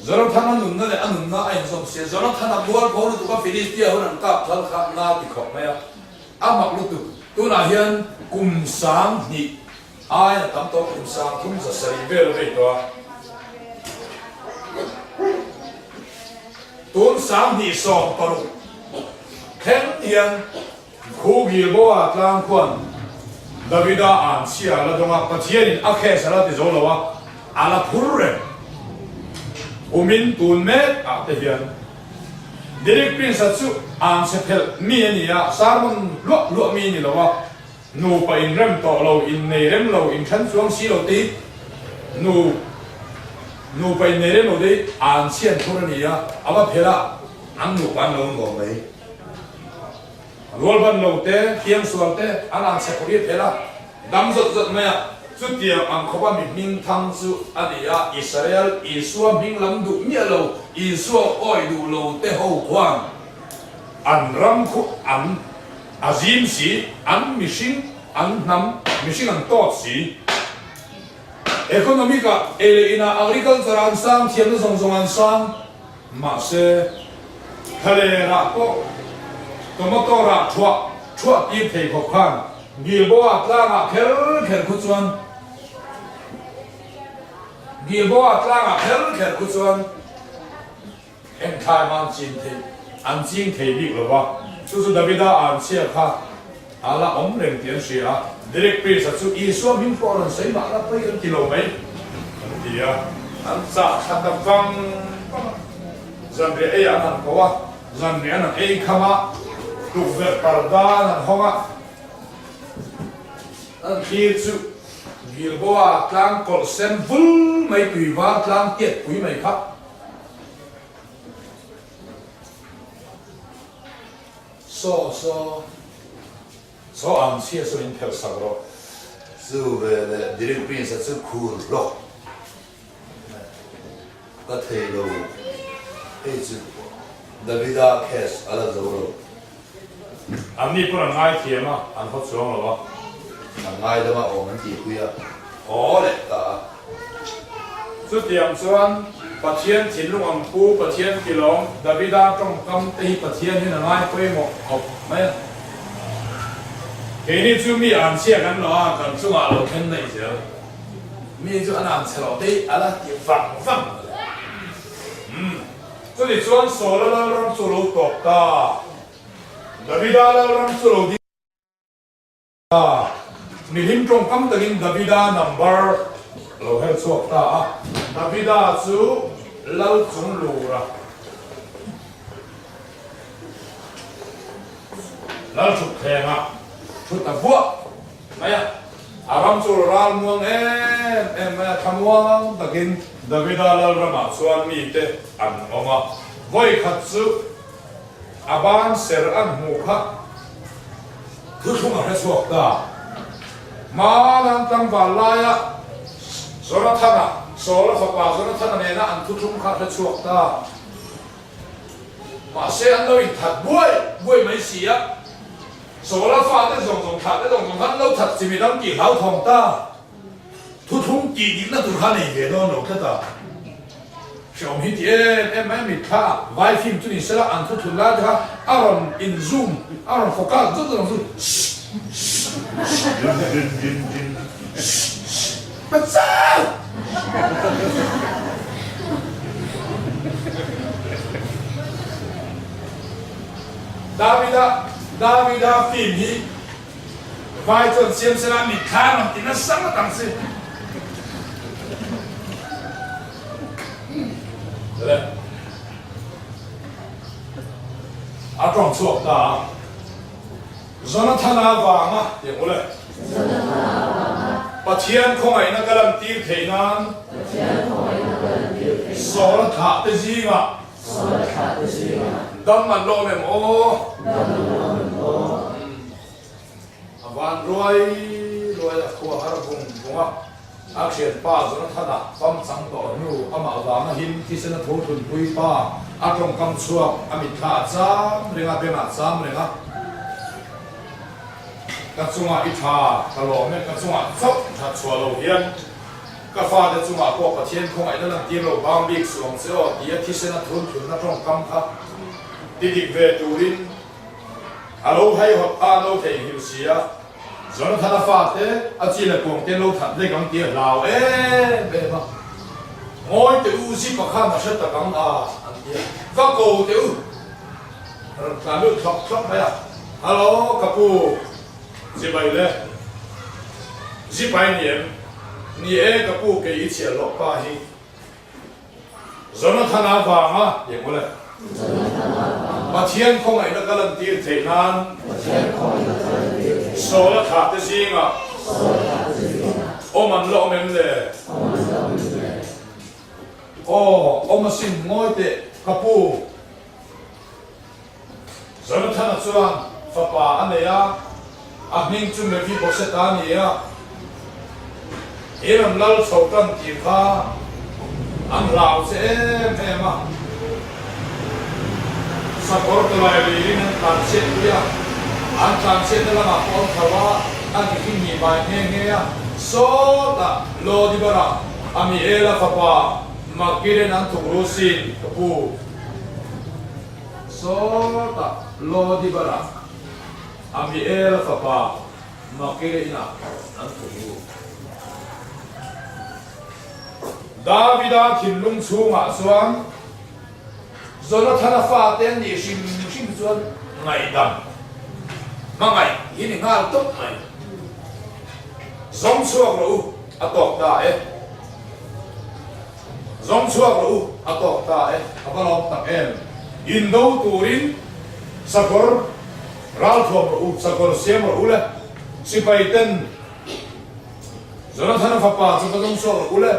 Jonathana nunna leh a nunna a inzawm si a, Jonathana mualpho lutuk a Philistia hun an kap thal kha na ti khawp mai a, a mak lutuk. Tunah hian kum 2000 aia tam tawh kum 3700 vel a vei tawh a, tun 2016 thleng hian Khu Gilboa tlang khuan Davida an chhia a la dawng a, Pathianin a case a la ti zo lo a, a la phur reng. Kumin tun mek ah te hian Derek Prince-a chu an chhe phelh mi a ni a, sermon hluah hluah mi a ni lo a, nupa inrem tawh lo, innei rem lo, inthen chuang si lo te hi nu nupa innei rem lo te hi an chhian phur a ni a, a va phelh a, an nupa an lo nuam mai. Rualban lo te, thiamsual te an ang chhe pawh i phel a, dam zawt zawt mai a. Chutiang ang khawpa mi hming thang chu a ni a, Israel Isua hming lam duh miah lo, Isua awi duh lo te ho khuan an ram khu an a zim si, an mihring, an hnam mihring an tawt si. Economic ah ei leh inah agriculture an sang, thiamna zawng zawng an sang. Mahse, thlalerah pawh tomato rah thuah thuah tir thei khawp khan Gilboa tlangah kher kher khu chuan Gilboa tlangah kher kher khu chuan eng thlai mah an chin thei an ching thei bik lo va, chu chu Davida an chhia kha a la awm reng tih an hria a, Derek Prince-a chu Isua hming pawh a rawn sawi mah la pawi an ti lo mai an ti a, an chah thla ta vang vang a, zanriah ei ah an han ko a, zanriah an han ei kham a, tukverh parda an han hawng a, an thlir chu Gilboa tlang kawlh sen vul mai tui var tlang tiat pui mai kha. Saw saw saw ang chhia saw in phelh sak rawh. Chu ve leh Derek Prince a chu khur hlawk ka thei lo hei chu Davida case a la zo lo. An ni pawn an ngai thiam a, an haw chuang lo a. An ngai dam a awm an tih pui a, haw leh ta a. Chutiang chuan Pathian thinlung ang pu, Pathian tilawm, Davida tawngkam te hi Pathian hian a ngai pawimawh khawp mai a. Keini chu mi an chhia kan lo a, kan chungah lo then daih zel. Mi chu an ang chhe lo te hi a la ti vang vang a le. Umm, chuni chuan Saula lalram chu lo tawp ta, Davida lalram chu lo ding. Ta, mihlim tawngkam takin Davida number lo her chhuak ta a. Davida chu lal chung lura lal thut thlengah thu ta vuah mai a. A ram chu ral muang em em mai a, thlamuang takin Davida lal ramah chuan mite an awm a. Vawikhat chu a ban ser an hmuh kha. Thuthlung a hre chhuak ta. Hmanan tlangval laia Jonathana, Saula fapa Jonathana nena an thuthlung kha a hre chhuak ta. Mahse an lo inthat buai buai mai si a, Saula fate zawng zawng thlah te zawng zawng kha an lo that chimit ang tih hlauthawng ta. Thuthlung tih dikna tur kha nei ve dawn lo tlat a. Hreawm hi ti em em mai mitthla vai film chu ni sela an thuthlun lai te kha a rawn in zoom a rawn focus zawt zawt ang chu shh shh din din din din shh shh Pachau! Davida Davida film hi Vai chuan siam sela mitthla rawn ti nasa ngawt ang si. Le. A tawng chhuak ta a. Jonathana vanga ti ang ule. Pathian khawngaihna ka lantir theih nan. Sawl a thlah te zingah. Dam an lawm em aw? A van ruai ruai a khua har vung vung a, a thianpa Jonathana fam chang tawh hnu amah vanga him thisen a tho thunpui pa a tawngkam chhuak a mitthla a cham reng a, bengah a cham reng a. Ka chungah i tha ka lawm e, ka chungah chauh that chhuah lo hian Ka fate chungah pawh Pathian khawngaihna lantir lo bang bik suh ang che aw tia thisen a thun thunna tawngkam kha ti dik ve turin a lo haihawt a, a lo theihnghilh si a. Jonathana fate a chi leh kuang te lo that vek ang tih a hlau em em a. Ngawi teh u, Zipa khan a hre tak ang a, an ti a. Va ko teh u, rawn tlan lut thlawk thlawk mai a. Hallo, ka pu. Zibai le. Zipai ni em? Ni e, ka pu kei i chhiah hlawh pa hi. Jonathana vanga ti ang ule. Pathian khawngaihna ka lantir theih nan. Sawl a thlah te zingah. Awm an la awm em le? Aw, awm asin, ngawi teh, ka pu. Jonathana chuan fapa a nei a, a hming chu Mephibosheth a ni a. He ram lal chho tan tih kha an hlau che em em a, sakawr tawlai lirin an tlan chhiat pui a, an tlan chhiatna lamah pawh an tho a, an mihring hnih bai nghe nghe a. Sawtah Lodibara, Amiela fapa Makiren an thuk ru sin, ka pu. Sawtah Lodibara, Amiela fapa Makire inah an thuk ru. Davida thinlung chhungah chuan Jonathana fate an nih hrim hrim chuan ngaihdam hmangaih hi ni nghal tawp mai. Zawng chhuak rawh u, a tawk ta e. Zawng chhuak rawh u, a tawk ta e. A va lawm tak em? Indo turin sakawr ralthuam rawh u, sakawr siam rawh u le. Sipai ten Jonathana fapa chu va zawng chhuak rawh u le.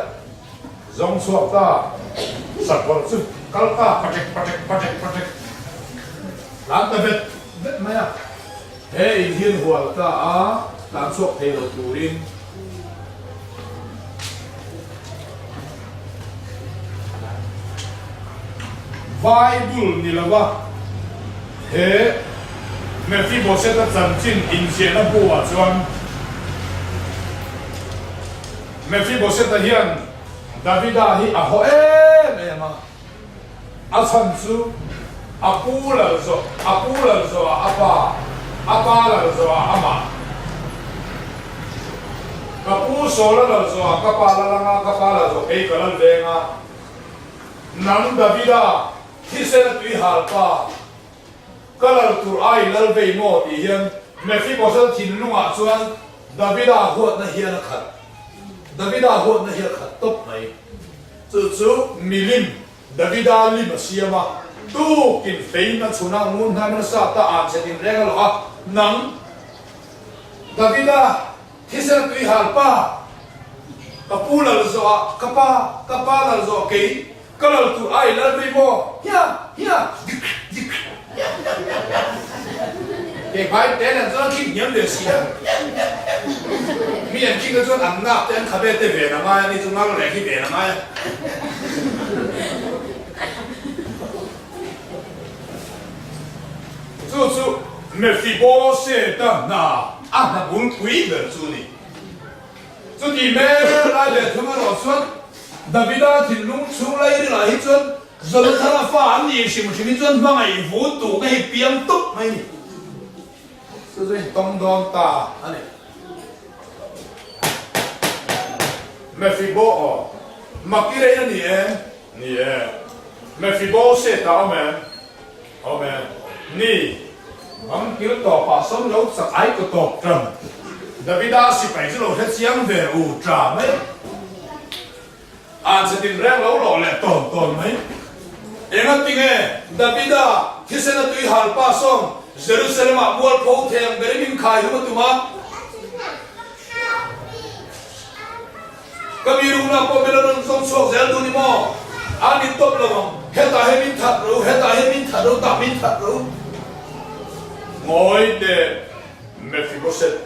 Zawng chhuak ta, sakawr chu kal ta patek patek patek patek tlan ta vet vet mai a. He in hian hual ta a, tlan chhuak thei lo turin. Bible ni lova he Mephibosheth-a chanchin inziahna bu-ah chuan Mephibosheth-a hian Davida hi a haw em em a. A chhan chu a pu lal zawh, a pu lal zawhah a pa, a pa lal zawhah amah. Ka pu Saula lal zawhah ka pa lal anga, ka pa lal zawh kei ka lal veng a. Nang Davida, thisen a tui hal pa, ka lal tur ai lal vei maw tih hian Mephibosheth thinlungah chuan Davida huatna hian a khat. Davida huatna hi a khat tawp mai. Chu chu milim, Davida lim a siam a, tukin fein a chhun a, ngun hnai nasa ta an che tin reng a lo a, nang Davida thisen tui hal pa, ka pu lal zawh ah ka pa, ka pa lal zawh ah kei ka lal tur ai lal vei maw, hia, hia, dik, dik, hia, hia, hia, hia. Kei hmai te nen chuan an khing hniam ve si a. Mi an khing te chuan an nak te an khabe te ven a ngai a ni chu ngal reng hi ven a ngai a. Chu chu Mephibosheth-a hna a hna bulpui ber chu a ni. Chuti hmel lai leh thung erawh chuan Davida thinlung chhung lairilah hi chuan Jonathana fa an nih hrim hrim hi chuan hmangaih vut tuhna hi piang tup mai a ni. Chu chu intawng dawn ta a ni. Mephibo aw, mak i rei a ni em? Ni e. Mephibosheth a awm em? Awm e. Ni, bang kil tawpah sawn lo chak ai ka tawp tan. Davida sipai chu lo hre chiang ve u ta mai. An chhe tin reng lo lawh leh tawn tawn mai. Enga tinge Davida thisen a tui hal pa sawn Jerusalem ah mualpho thei ang berin in khai hum a tum a? Ka mi rukna pawh min la rawn zawng chhuak zel duh ni maw? A ni tawp lo ang. Hetah hian min that ro, hetah hian min that ro, tah min that ro. Ngawi teh Mephibosheth.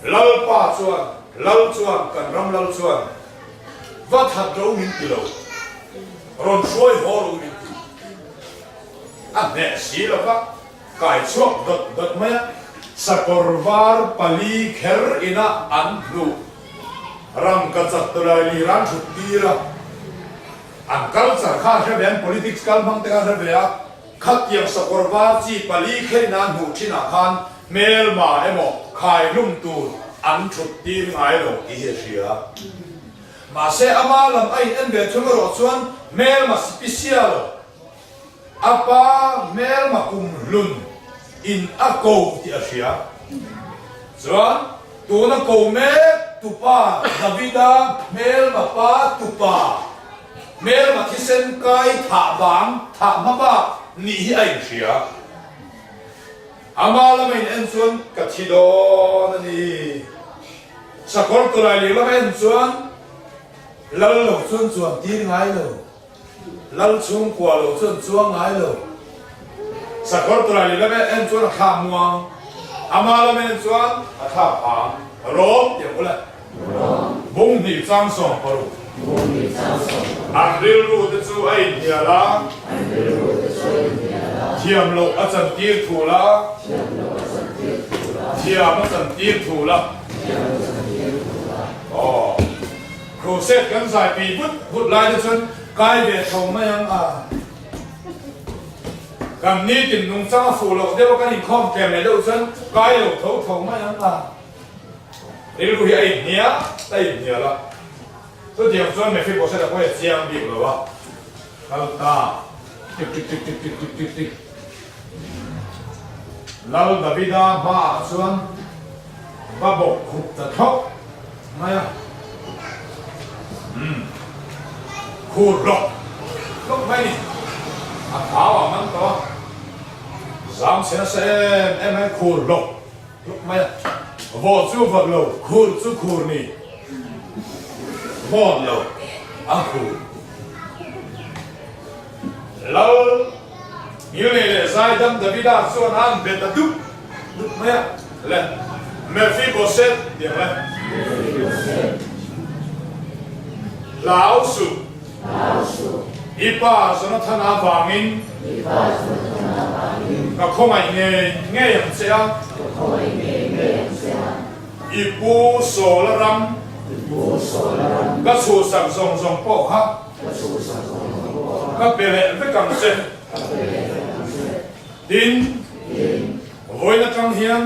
Lalpa chuan, Lal chuan, kan ram lal chuan va that ro min ti lo, rawn hruai haw ro min ti. A hneh si lo va. Kai chhuak dawt dawt mai a, sakawr var pali kher ina an hnuh rangka chak tawlai lir an thut tir a, an culture kha an hre ve, an politics kal hmang te kha an hre ve a, khatiang sakawr var chi pali kher ina an hmuh thinah khan hmelma emaw khaihlum tur an thut tir ngai lo tih hi a hria. Mahse ama lam a in en ve thung erawh chuan hmelma special A pa hmelma kum hlun in a ko tih a hria. Chuan tuna ko mek tupa Davida hmelma pa tupa hmelma thisen kai thah vang thah hma bak nih hi a inhria. Ama lama in en chuan ka thi dawn a ni. Sakawr tawlai lir lama en chuan lal lo chuan chuan tir ngai lo. Lal chhungkua lo chuan chuang ngai lo. Sakawr tawlai leh lam en chuan a thla muang, ama lam en chuan a thla phang. Rawm tih ang ule. Bung hnih chang 16. An rilru te chu a inhnial a. Thiam loh a chantir thul a. Thiam a chantir thul a. Aw. Crusade kan zai pi vut vut lai te chuan kai ve tho mai ang a. Kan nitin nungchang a fuh loh deuh a kan inkhawm tlem leh deuh chuan kai lo tho tho mai ang a. Rilru hi a inhnial a inhnial a. Chutiang chuan Mephibosheth a pawh hi a chiang bik lo a. Kal ta. Tik tik tik tik tik tik tik tik. Lal Davida hmaah chuan va bawk khup ta thlawk mai a. Umm. Khur hlawk hlawk mai ni. A thau ah man tawh a. Zam chhe nasa em em mai khur hlawk hlawk mai a. Vawt chu vawt lo, khur chu khur ni. Vawt lo, a khur. Lal Ngilnei leh Zaidam Davida chuan a an bet a dup dup mai a, le Mephibosheth tih ang le. Hlau suh. I pa Jonathana vangin ka khawngaih ngei ngei ang che a. I pu Saula ram ka chhuhsak zawng zawng pawh kha Ka pe leh vek ang che. Tin, vawiin atang hian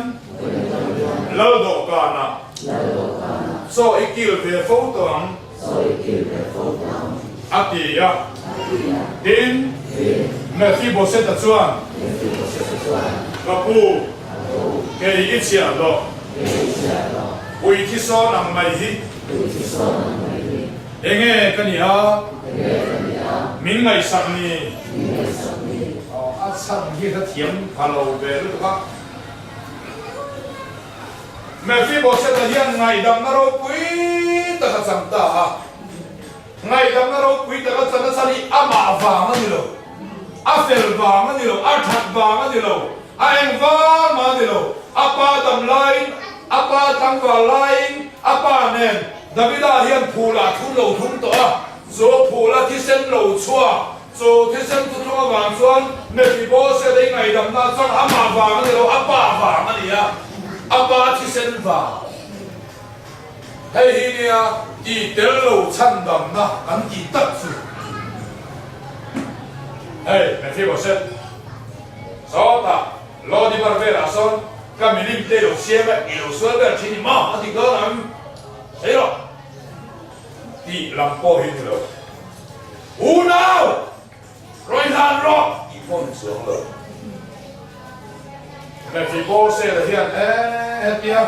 Lal dawhkanah chaw i kil ve fo tawh ang, a ti a. Tin, Mephibosheth-a chuan, Ka pu, kei i chhiahhlawh, ui thisawn ang mai hi, Enge ka ni a? Min ngaihsak ni? A chhan hi ka thiam pha lo ve lutuk a. Mephibosheth-a hian ngaihdamna ropui tak a chang ta a. Ngaihdamna ropui tak a chan a chhan hi amah vang a ni lo, a fel vang a ni lo, a that vang a ni lo. A engvang mah a ni lo. A pa dam laiin, a pa tlangval laiin, a pa nen Davida hian phul ah thun lo thum tawh a. Chu phul a thisen lo chhuak, chu thisen thuthlung avang chuan Mephibosheth a ingaihdamna chuan amah vang a ni lo, a pa vang a ni a, a pa thisen vang. Hei hi nia tih tel lo chhandamna kan tih tak chu. Hei Mephibosheth, sawtah Lodibar velah sawn ka milim te i lo siam e, i lo sual ber thin i maw a ti dawn ang, sawi rawh tih lam pawh hi ni lo. Unau! Rawi hlan rawh tih pawh ni chuang lo. Mephibosheth-a hian hetia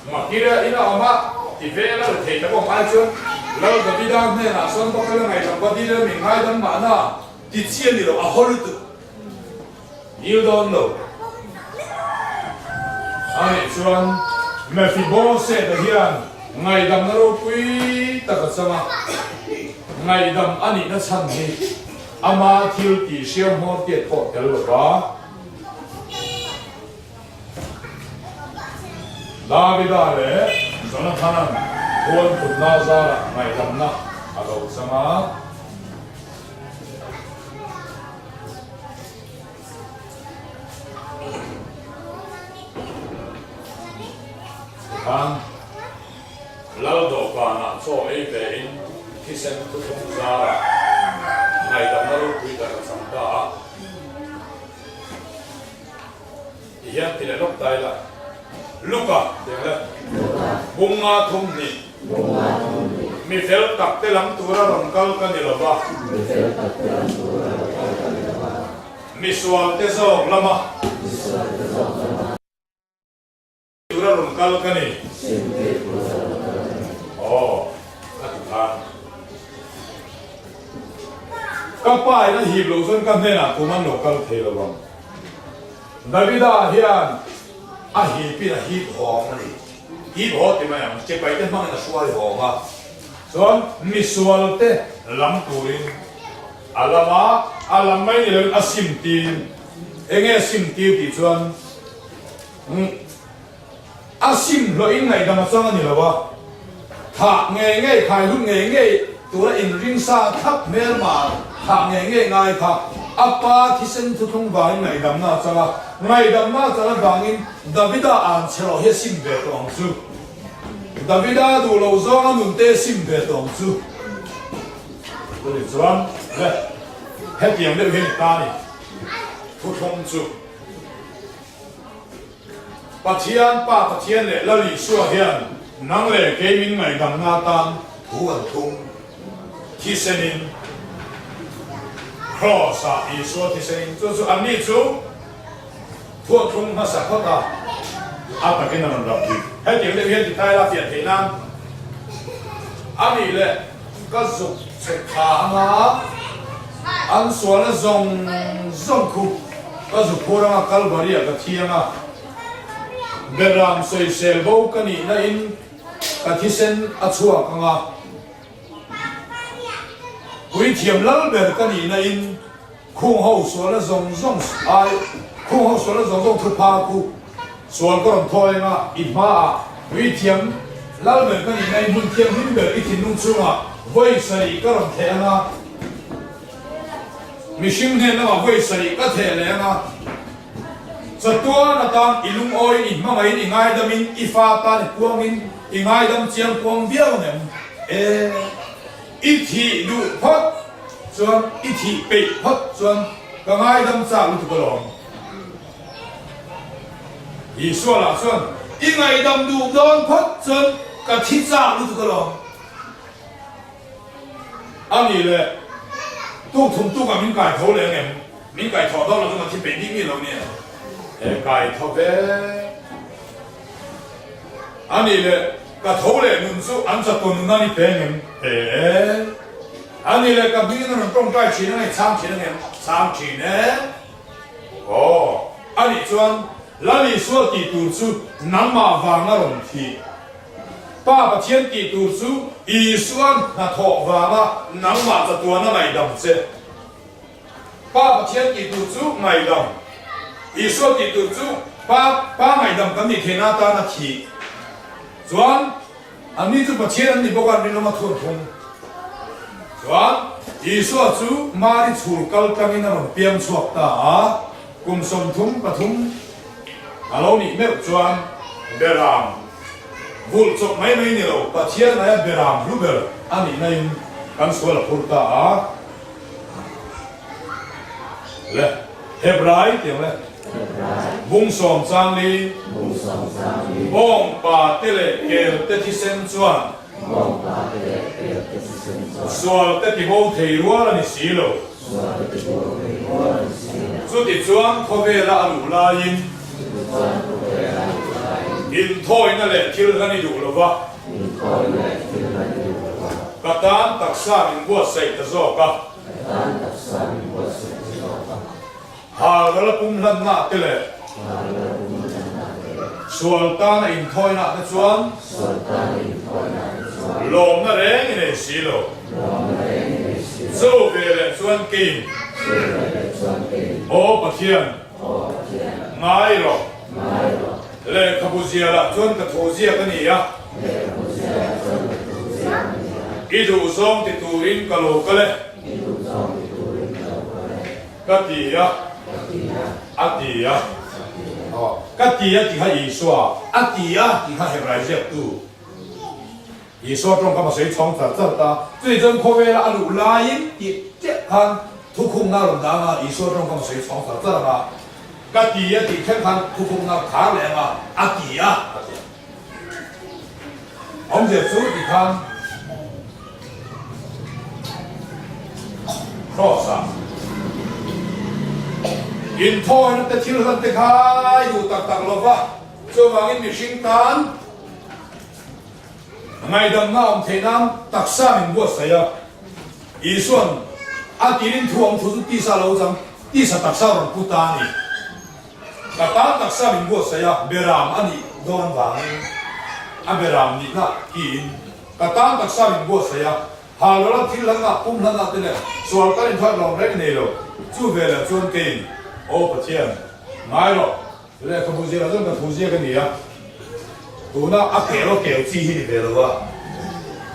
Makira ina awm a ti vel a la thei tak awm ai chuan Lal Davida hnenah sawn va kal a ngaihlam va dil a min ngaidam mahna ti chi a ni lo, a haw lutuk. Dil dawn lo. A nih chuan Mephibosheth-a hian ngaihdamna ropui tak a chang a, ngaihdam a nihna chhan hi ama thil tih hriam hmawr tiat pawh tel lo va. Davida leh Jonathana'n huan thutna zarah ngaihdamna a lo chang a. Tikhan Lal dawhkanah chaw ei ve in thisen thuthlung zarah ngaihdamna ropui tak a chang ta a. Ti hian ti leh lawk ta ila. Luka ti ang le. Bunga 32. Mi fel tak te lam tura rawn kal ka ni lo va. Mi sual te zawk lama. Tura rawn kal ka ni. Aw, a ti khan. Ka pa in a hip loh chuan ka hnenah kum an lo kal thei lo ang. Davida hian a hipin a hip hawng a ni. Hip haw ti mai ang, chipai te hmangin a hruai hawng a. Chuan misual te lam turin a lam a, a lam mai ni loin a sim tir. Enge a sim tir tih chuan A sim hlawhin ngaihdam a chang a ni lo a, thah ngei ngei, khai hlut ngei ngei tura inring sa thlap hmelma thah ngei ngei ngai kha a pa thisen thuthlung vangin ngaihdamna a chang a, ngaihdamna a chang avangin Davida an chhe loh hi a sim ve tawh ang chu. Davida duh loh zawnga nunte a sim ve tawh ang chu. Chutih chuan le hetiang deuh hian i ta a ni thuthlung chu. Pathian, Pa Pathian leh Lal Isua hian nang leh kei min ngaihdamna atan thu an thung. Thisenin, Kraws-ah Isua thisenin chu chu anni chu thu a thlung hmasa phawt a, a takin a rawn rap bik. Hetiang deuh hian ti ta ila fiah theih nan a nih leh ka zuk chhek thla anga an sualna zawng zawng khu Ka zu phur anga Kalvari ah ka thiang a, Beram sawisel bo ka nihna in ka thisen a chhuak anga, Puithiam lal ber ka nihna in khung ho sualna zawng zawng ai khung ho sualna zawng zawng thupha khu sual ka rawn thawi anga i hmaah Puithiam lal ber ka nihna in hmun thianghlim ber i thinlung chungah vawi sarih ka rawn theh anga, Mihring hnen lamah vawi sarih ka theh leh ang a, chatuan atan i lungawiin i hmangaihin i ngaidamin i fa tan i puangin i ngaidam chiang kuang viau ang em? E, i thih duh phawt chuan, i thih peih phawt chuan ka ngaidam chak lutuk alawm. Isua lah chuan, I ngaihdam duh dawn phawt chuan ka thi chak lutuk alawm. A nih leh, tuk thum tukah min kai tho leh ang em? Min kai thawh dawn lo chu ka thi peih bik mi lo nia. He kai tho ve. A nih leh, ka tho leh nun chu an chatuan nun a ni pe ang em? Pe e. A nih leh, ka hmingin a rawn tawngtai thin ang e, chhang thin ang em? Chhang thin e. Aw, a nih chuan Lal Isua tih tur chu nangmah vanga rawn thih. Pa Pathian tih tur chu Isua'n hnathawh vanga nangmah chatuana ngaihdam che. Pa Pathian tih tur chu ngaihdam, Isua tih tur chu Pa Pa ngaihdam kan nih theihna atana thih. Chuan anni chu Pathian an ni bawk a, an rinawm a thur thung. Chuan Isua chu Mari chhul kal tlangin a rawn piang chhuak ta a, kum 33 a lo nih meuh chuan Beram vulh chawp mai mai ni lo, Pathian aia Beram hlu ber a nihna in kan sual a phur ta a. Le Hebrai tiang le Bung sawm chang li Bawng pa te leh kel te thisen chuan Sual te tibo thei rual a ni si lo. Chuti chuan khawvela a luh laiin Inthawina leh thil hlan i duh lo va. Ka tan taksa min buatsaih ta zawk a. Halral pum hlanna te leh sual tana inthawina te chuan lawmna reng i nei si lo. Chu ve leh chuan keiin, Aw Pathian, ngai rawh. Lehkhabu zialah chuan ka thu ziak a ni a. I duhzawng ti turin ka lo kal e. Ka ti a, a ti a. Ka ti a tih kha Isua, a ti a tih kha Hebrai ziaktu. Isua tawngkam a sawi chhawng char char ta. Chutih chuan khawvela a luh laiin tih chiah khan thukhumna a rawn dang a, Isua tawngkam a sawi chhawng char char ang a, ka ti a tih thleng khan thukhumna a khar leh ang a, a ti a, a ti a. Awmzia chu ti khan Cross-ah inthawina te thil hlan te kha i duh tak tak lo va, chuvangin mihring tan Ngaihdamna awm theih nan taksa min buatsaih a, Isua'n a tirin thu awm thu chu tisa lo chang, tisa taksa rawn pu ta a ni. Ka tan taksa min buatsaih a, beram a nih dawn vangin a beram nihna tiin ka tan taksa min buatsaih a, Halral thil hlanna, pum hlanna te leh sual kan inthuat lawm reng nei lo. Chu velah chuan keiin, Aw Pathian, ngai rawh. Lehkhabu ziakah chuan ka thu ziak a ni a, tuna a kel a kel chi hi ni ve lo a.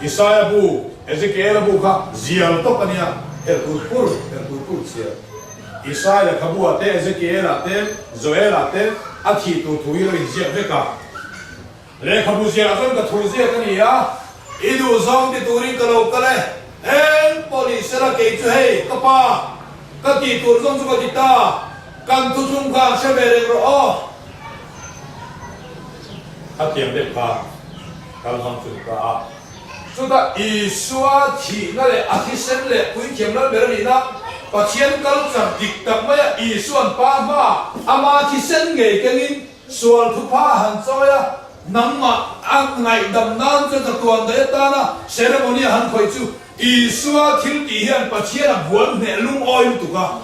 Isaia bu, Ezekiela bu kha zial tawp a nia, her tur pur, her tur pur chhiar. Isaia lehkhabu-ah te, Ezekiela te, Joela te a thih tur thu hi lo inziak vek a. Lehkhabu ziakah chuan ka thu ziak a ni a, i duh zawng ti turin ka lo kal e, eng pawh ni sela kei chu hei ka pa, ka tih tur zawng chu ka ti ta, kan thuthlung kha an hre ve reng rawh aw. Khatiang deuh kha kal hmang chu ni ta a. Chutah Isua thihna leh a thisen leh puithiam lal ber a nihna, Pathian culture dik tak maia Isua'n Pa hmaa ama thisen ngei kengin Sual thupha a han chawi a, nangmah a ngaihdam nan chuan chatuan daih atana ceremony a han khawih chu Isua thil tih hian Pathian a buan hneh lungawi lutuk a.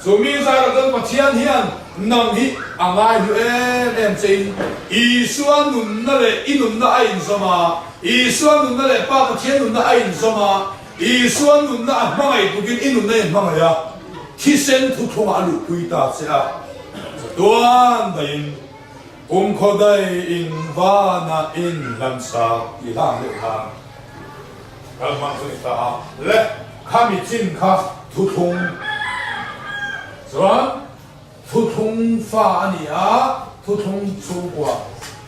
Chu mi zarah chuan Pathian hian nang hi a ngaihlu em em chein Isua nunna leh i nunna a inzawm a, Isua nunna leh Pa Pathian nunna a inzawm a, Isua nunna a hmangaih tukin i nunna i hmangaih a, thisen thuthlungah a luhpui ta che a. Chatuan daihin kumkhaw daihin vana inhlan sak tih hlang deuh khan kal hmang chu ni ta a le, khami chin kha thuthlung chuan thuthlung fa a ni a, thuthlung chhungkua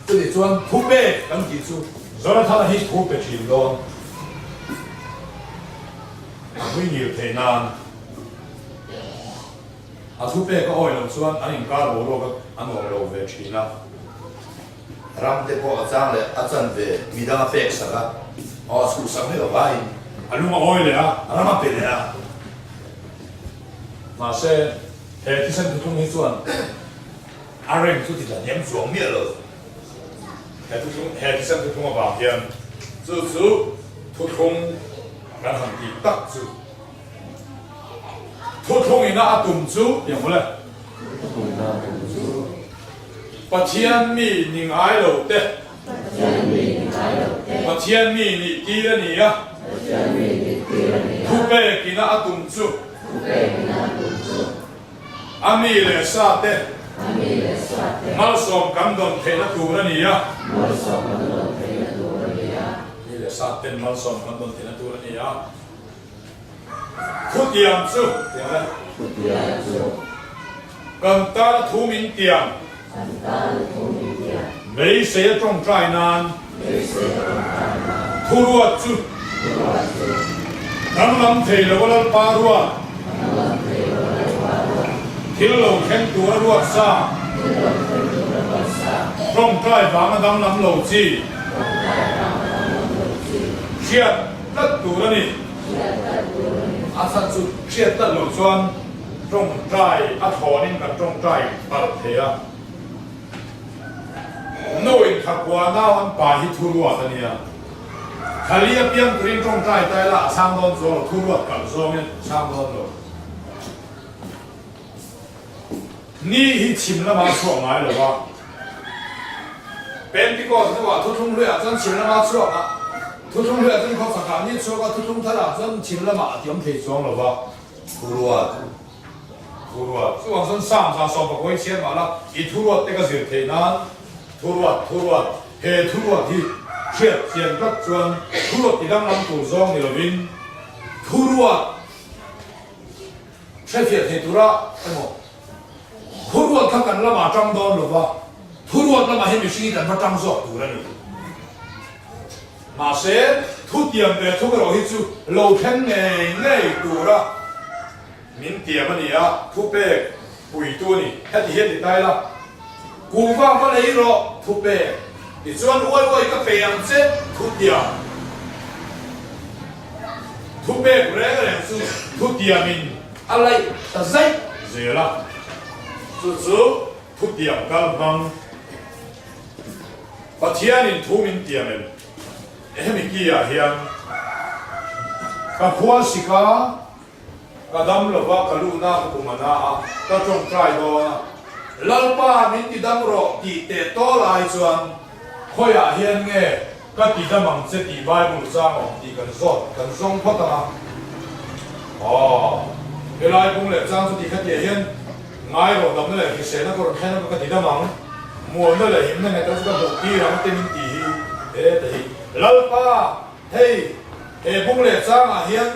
chutih chuan thupek kan tih chu Jonathana hi thu pe thin dawn a hui ngil theih nan. A thu pek a awi loh chuan an inkar boruak a nuam lo ve thin a. Ram te pawh a chang leh a chan ve midang a pek sak a, aw a chhuhsak mai lo vaiin. A lung a awi leh a, ram a pe leh a. Mahse, he thisen thuthlung hi chuan a reng chu ti tla hniam chuang miah lo. He thuthlung, he thisen thuthlung avang hian chu chu thuthlung kan han tih tak chu. Thuthlung ina a tum chu ti ang mawle. Pathian mi ni ngai lo te. Pathian mi nih tir a ni a. Thupek ina a tum chu. Thupek ina tum chu. A mi leh sa te. Malsawm kan dawn theihna tur a ni a. Malsawm kan dawn theihna tur a ni a. Mi leh sa ten malsawm kan dawn theihna tur a ni a. Thutiam chu tiang le. Thutiam chu. Kan tana thu min tiam. Kan tana thu min tiam. Beisei a tawngtai nan. Beisei a tawngtai nan. Thuruat chu. Thuruat chu. Danglam thei lo a Lalpa ruat. Danglam thei lo a Lalpa ruat. Thil lo thleng tur a ruat sa. Thil lo thleng tur a ruat sa. Tawngtai vanga danglam lo chi. Tawngtai vanga danglam lo chi. Hriat tlat tur a ni. Hriat tlat tur a ni. A chhan chu hriat tlat loh chuan tawngtai a thlawnin kan tawngtai palh thei a. Nu in thakua nau an pa hi thuruat a nia. Thali a piang turin tawngtai ta ila a chhang dawn chuang lo, thuruat kalh zawngin a chhang dawn lo. Ni hi chhim lama a chhuak ngai lo va. Pentecost hnuah thuthlung hluiah chuan chhim lama a chhuak a, thuthlung hluiah chuan khawchhakah ni a chhuak a, thuthlung tharah chuan chhim lamah a tiawm thei chuang lo va. Thuruat. Thuruat. Chuvang chuan Psalm 119 i chhiar mah la, i thuruat te ka zir theih nan thuruat, thuruat, he thuruat hi hriat chian tlat chuan thuruat ti danglam tur zawng ni lovin thuruat, Hrefiah thei tura emaw thuruat kha kan lamah tang dawn lo va, thuruat lamah hi mihring hi kan va tang zawk tur a ni. Mahse, thutiam ve thung erawh hi chu lo thleng ngei ngei tura min tiam a ni a, thupek puitu a ni. Heti hian ti ta ila, Kuhva va lei rawh, thupek. Tichuan uai uai ka pe ang che, thutiam. Thupek reng reng chu thutiamin a laih ta zaih zel a, chu chu thutiam kal hmang Pathianin thu min tiam em? Hemi kiah hian ka khua sika ka dam lova ka luhna ka kum a na a, ka tawngtai dawn a, Lalpa min ti dam rawh tih teh tawl ai chuan khawiah hian nge Ka ti dam ang che tih Bible chang a awm tih kan zawt kan zawng phawt ang a. Aw, helai bung leh chang chu ti kha tiah hian ngai rawh damna leh hriselna ka rawn thlen ang ka ti dam ang, muanna leh himna nghet ang chu ka hmuh tir ang te min ti hi he ta hi. Lalpa, hei he bung leh changah hian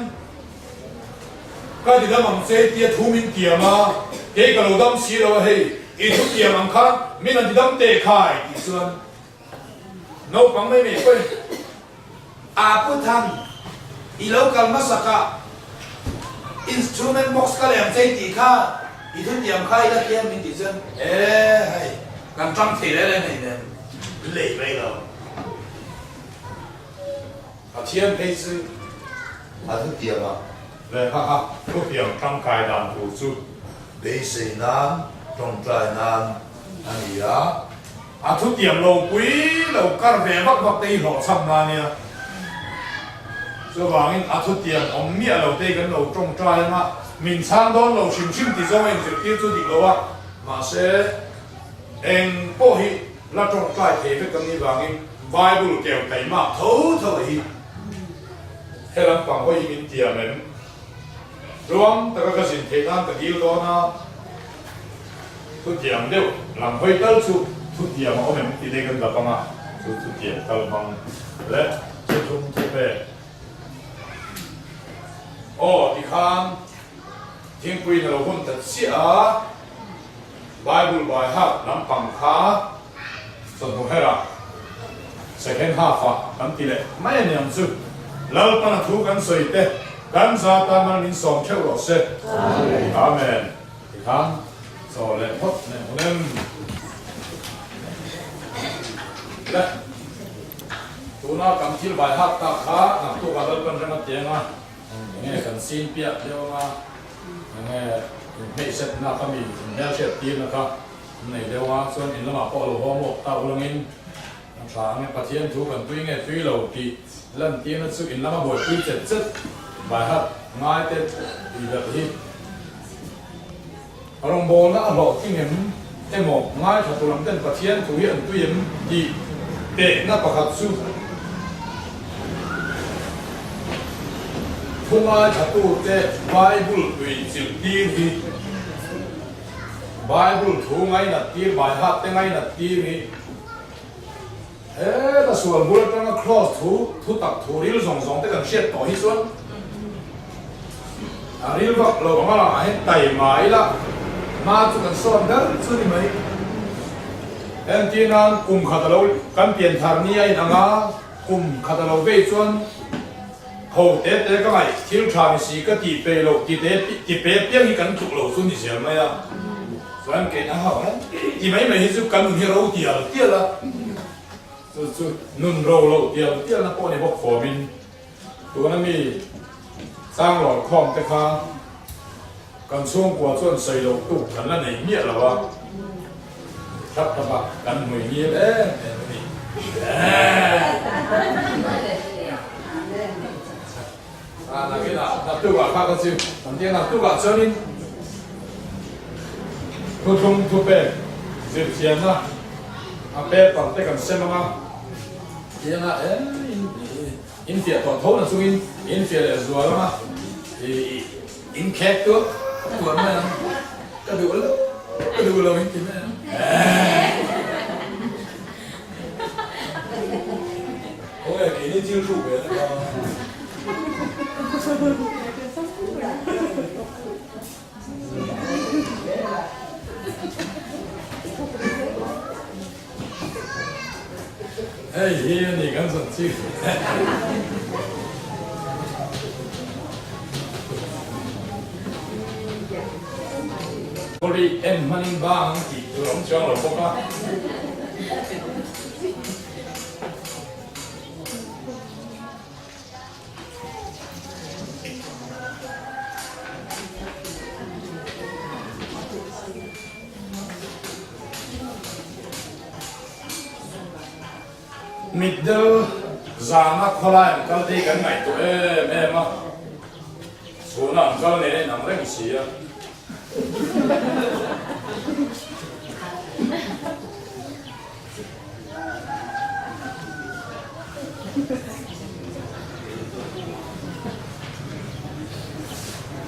ka ti dam ang che tia thu min tiam a, kei ka lo dam si lo a hei i thu tiam ang khan min han ti dam teh khai tih chuan Naupang mai mai pawhin A pu Than, i lo kal hmasak a, instrument box ka lem chei tih kha i thutiam kha i la thiam min tih chuan e hei kan tang thei reng reng hei nen lei mai lo. Pathian phei chu a thutiam a. Lehkha kha thutiam tangkai dan tur chu. Beisei nan, tawngtai nan a ni a. A thutiam lo pui lo kar ve vak vak te hi hlawhchham na nia. Chuvangin a thutiam awm miah lo te hi kan lo tawngtai anga min chhang dawn lo hrim hrim ti zawng a inzirtir chu dik lo a, mahse eng pawh hi la tawngtai thei vek kan nih vangin Bible keu taima tho tho a hi he lampang hawi hi min tiam em? Tluang taka ka zin theih nan ka dil dawn a, thutiam deuh lam hawi tal chu thutiam a awm em tih te kan dap ang a, chu thutiam kal hmang leh thuthlung thupek. Aw tikhan thingpui in a lo hun ta chiah a, Bible by heart lampang kha chawhnu herah second half ah kan ti leh mai a niang chu. Lalpana thu kan sawi te kan za tan mal min sawm theuh rawh se. Amen. Tikhan chaw leh phawt leh hun em le. Tuna kan thil by heart tak kha naktuk ah Lalpan rem a tiang a, enge kan sin piah deuh anga enge inhmeihsetna kha mi inhmelhriat tirna kha An nei deuh a, chuan in lamah pawh a lo haw mawk ta ulangin a tha ang e, Pathian thu kan tui nge tui lo tih lantirna chu in lama buaipui chet chet baihat ngai te tih belh hi rawngbawlna a hlawhtling em emaw ngaithla tu lam ten Pathian thu hi an tui em tih tehna pakhat chu. Thu ngaithlatute Bible tui chilh tir hi, Bible thu ngainat tir, baihat te ngainat tir hi, heta sual bul atanga kraws thu, thu tak thu ril zawng zawng te kan hriat tawh hi chuan a ril vak lo ang a langah hian taima ila hma chu kan sawn ber chu ni mai. Entir nan kum khat a lo kan pian thar ni a inang a, kum khat a lo vei chuan Ho te te ka ngaih thil tha ni si ka tih pe loh ti te ti pe piang hi kan tluk lo chu ni zel mai a, chuan kei a hau hian ti mai mai hi chu ka nun hi ro tial tial a, chu chu nun ro loh tial tial na pawh ni bawk fawm in tuna mi chang lawr khawm te kha kan chhungkua chuan sawi loh tuk kan la nei miah lo a, thlap thlap a kan hmui ngil em em a ni. A nakinah naktukah kha ka chu kan tia naktukah chuanin thuthlung thupek zirchianna a paper te kan sem anga tianga in fiah tawh tho na chungin in fiah leh zual anga in khek tur tuar mai ang ka duh lo ka duh lo in ti mai ang. Khawnge keini thil hruk ve na kha. Hei hi a ni kan zawn chik. Kawri en hmanin bang tih tur a awm chuang lo bawk a. Mitdel zana khawlai an kal te hi kan ngaihtuah em em a, chhuna an kal nen a inang reng si a.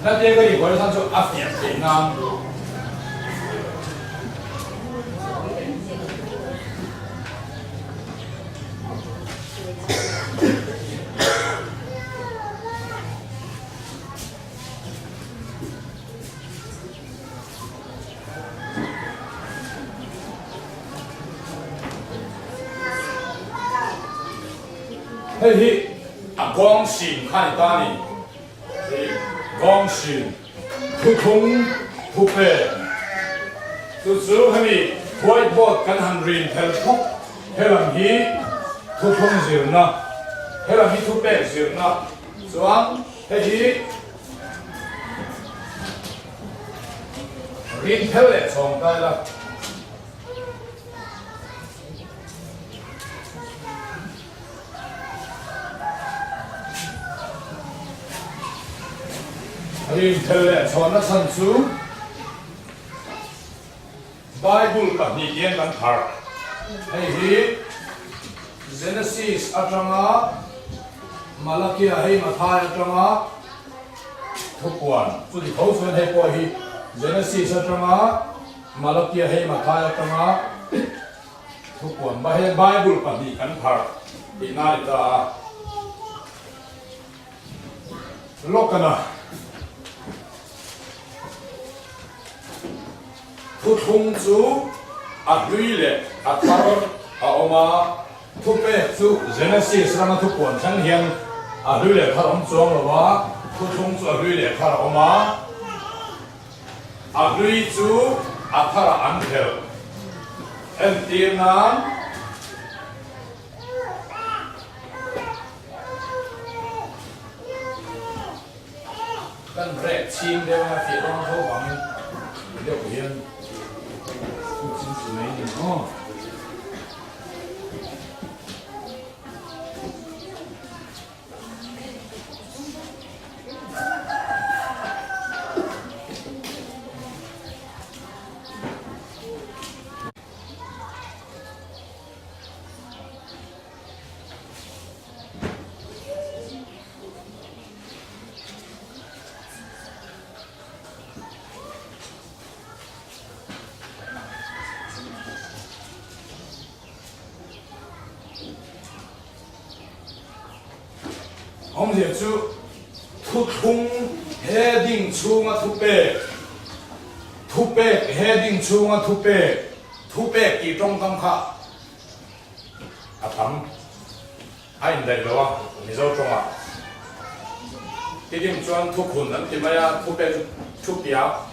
Hetia ka inbuai chhan chu a fiah theih nan. Hei hi a kawngsin kha ni ta ni. Hei kawngsin thuthlung thupe chu chu hemi white board kan han rin phel thawk helam hi thuthlung zirna helam hi thupek zirna chuan hei hi Rin phel leh chhawng ta ila. Rin phel leh chhawnna chhan chu Bible pahnih hian kan pharh. Hei hi Genesis atanga Malakia hei Mathai atanga Thupuan chu ti tho chuan hei pawh hi Genesis atanga Malakia hei Mathai atanga Thupuan ba hian Bible pahnih kan pharh tihna a ni ta a. Lawkana Thuthlung chu a hlui leh a thar a awm a. Thupek chu Genesis rama thupuan thleng hian a hlui leh thar awm chuang lo a, thuthlung chu a hlui leh thar a awm a, a hlui chu a tharah an phelh. Entir nan. Kan rek chhing deuh anga fiah dawn tho vangin deuh hian kut chin chu mai ni maw. Awmzia chu thuthlung heading chhunga thupek, thupek heading chhunga thupek, thupek tih tawngkam kha a tam a indaih lo a Mizo tawngah. Tidim chuan thukhun an ti mai a, thupek chu thupiak.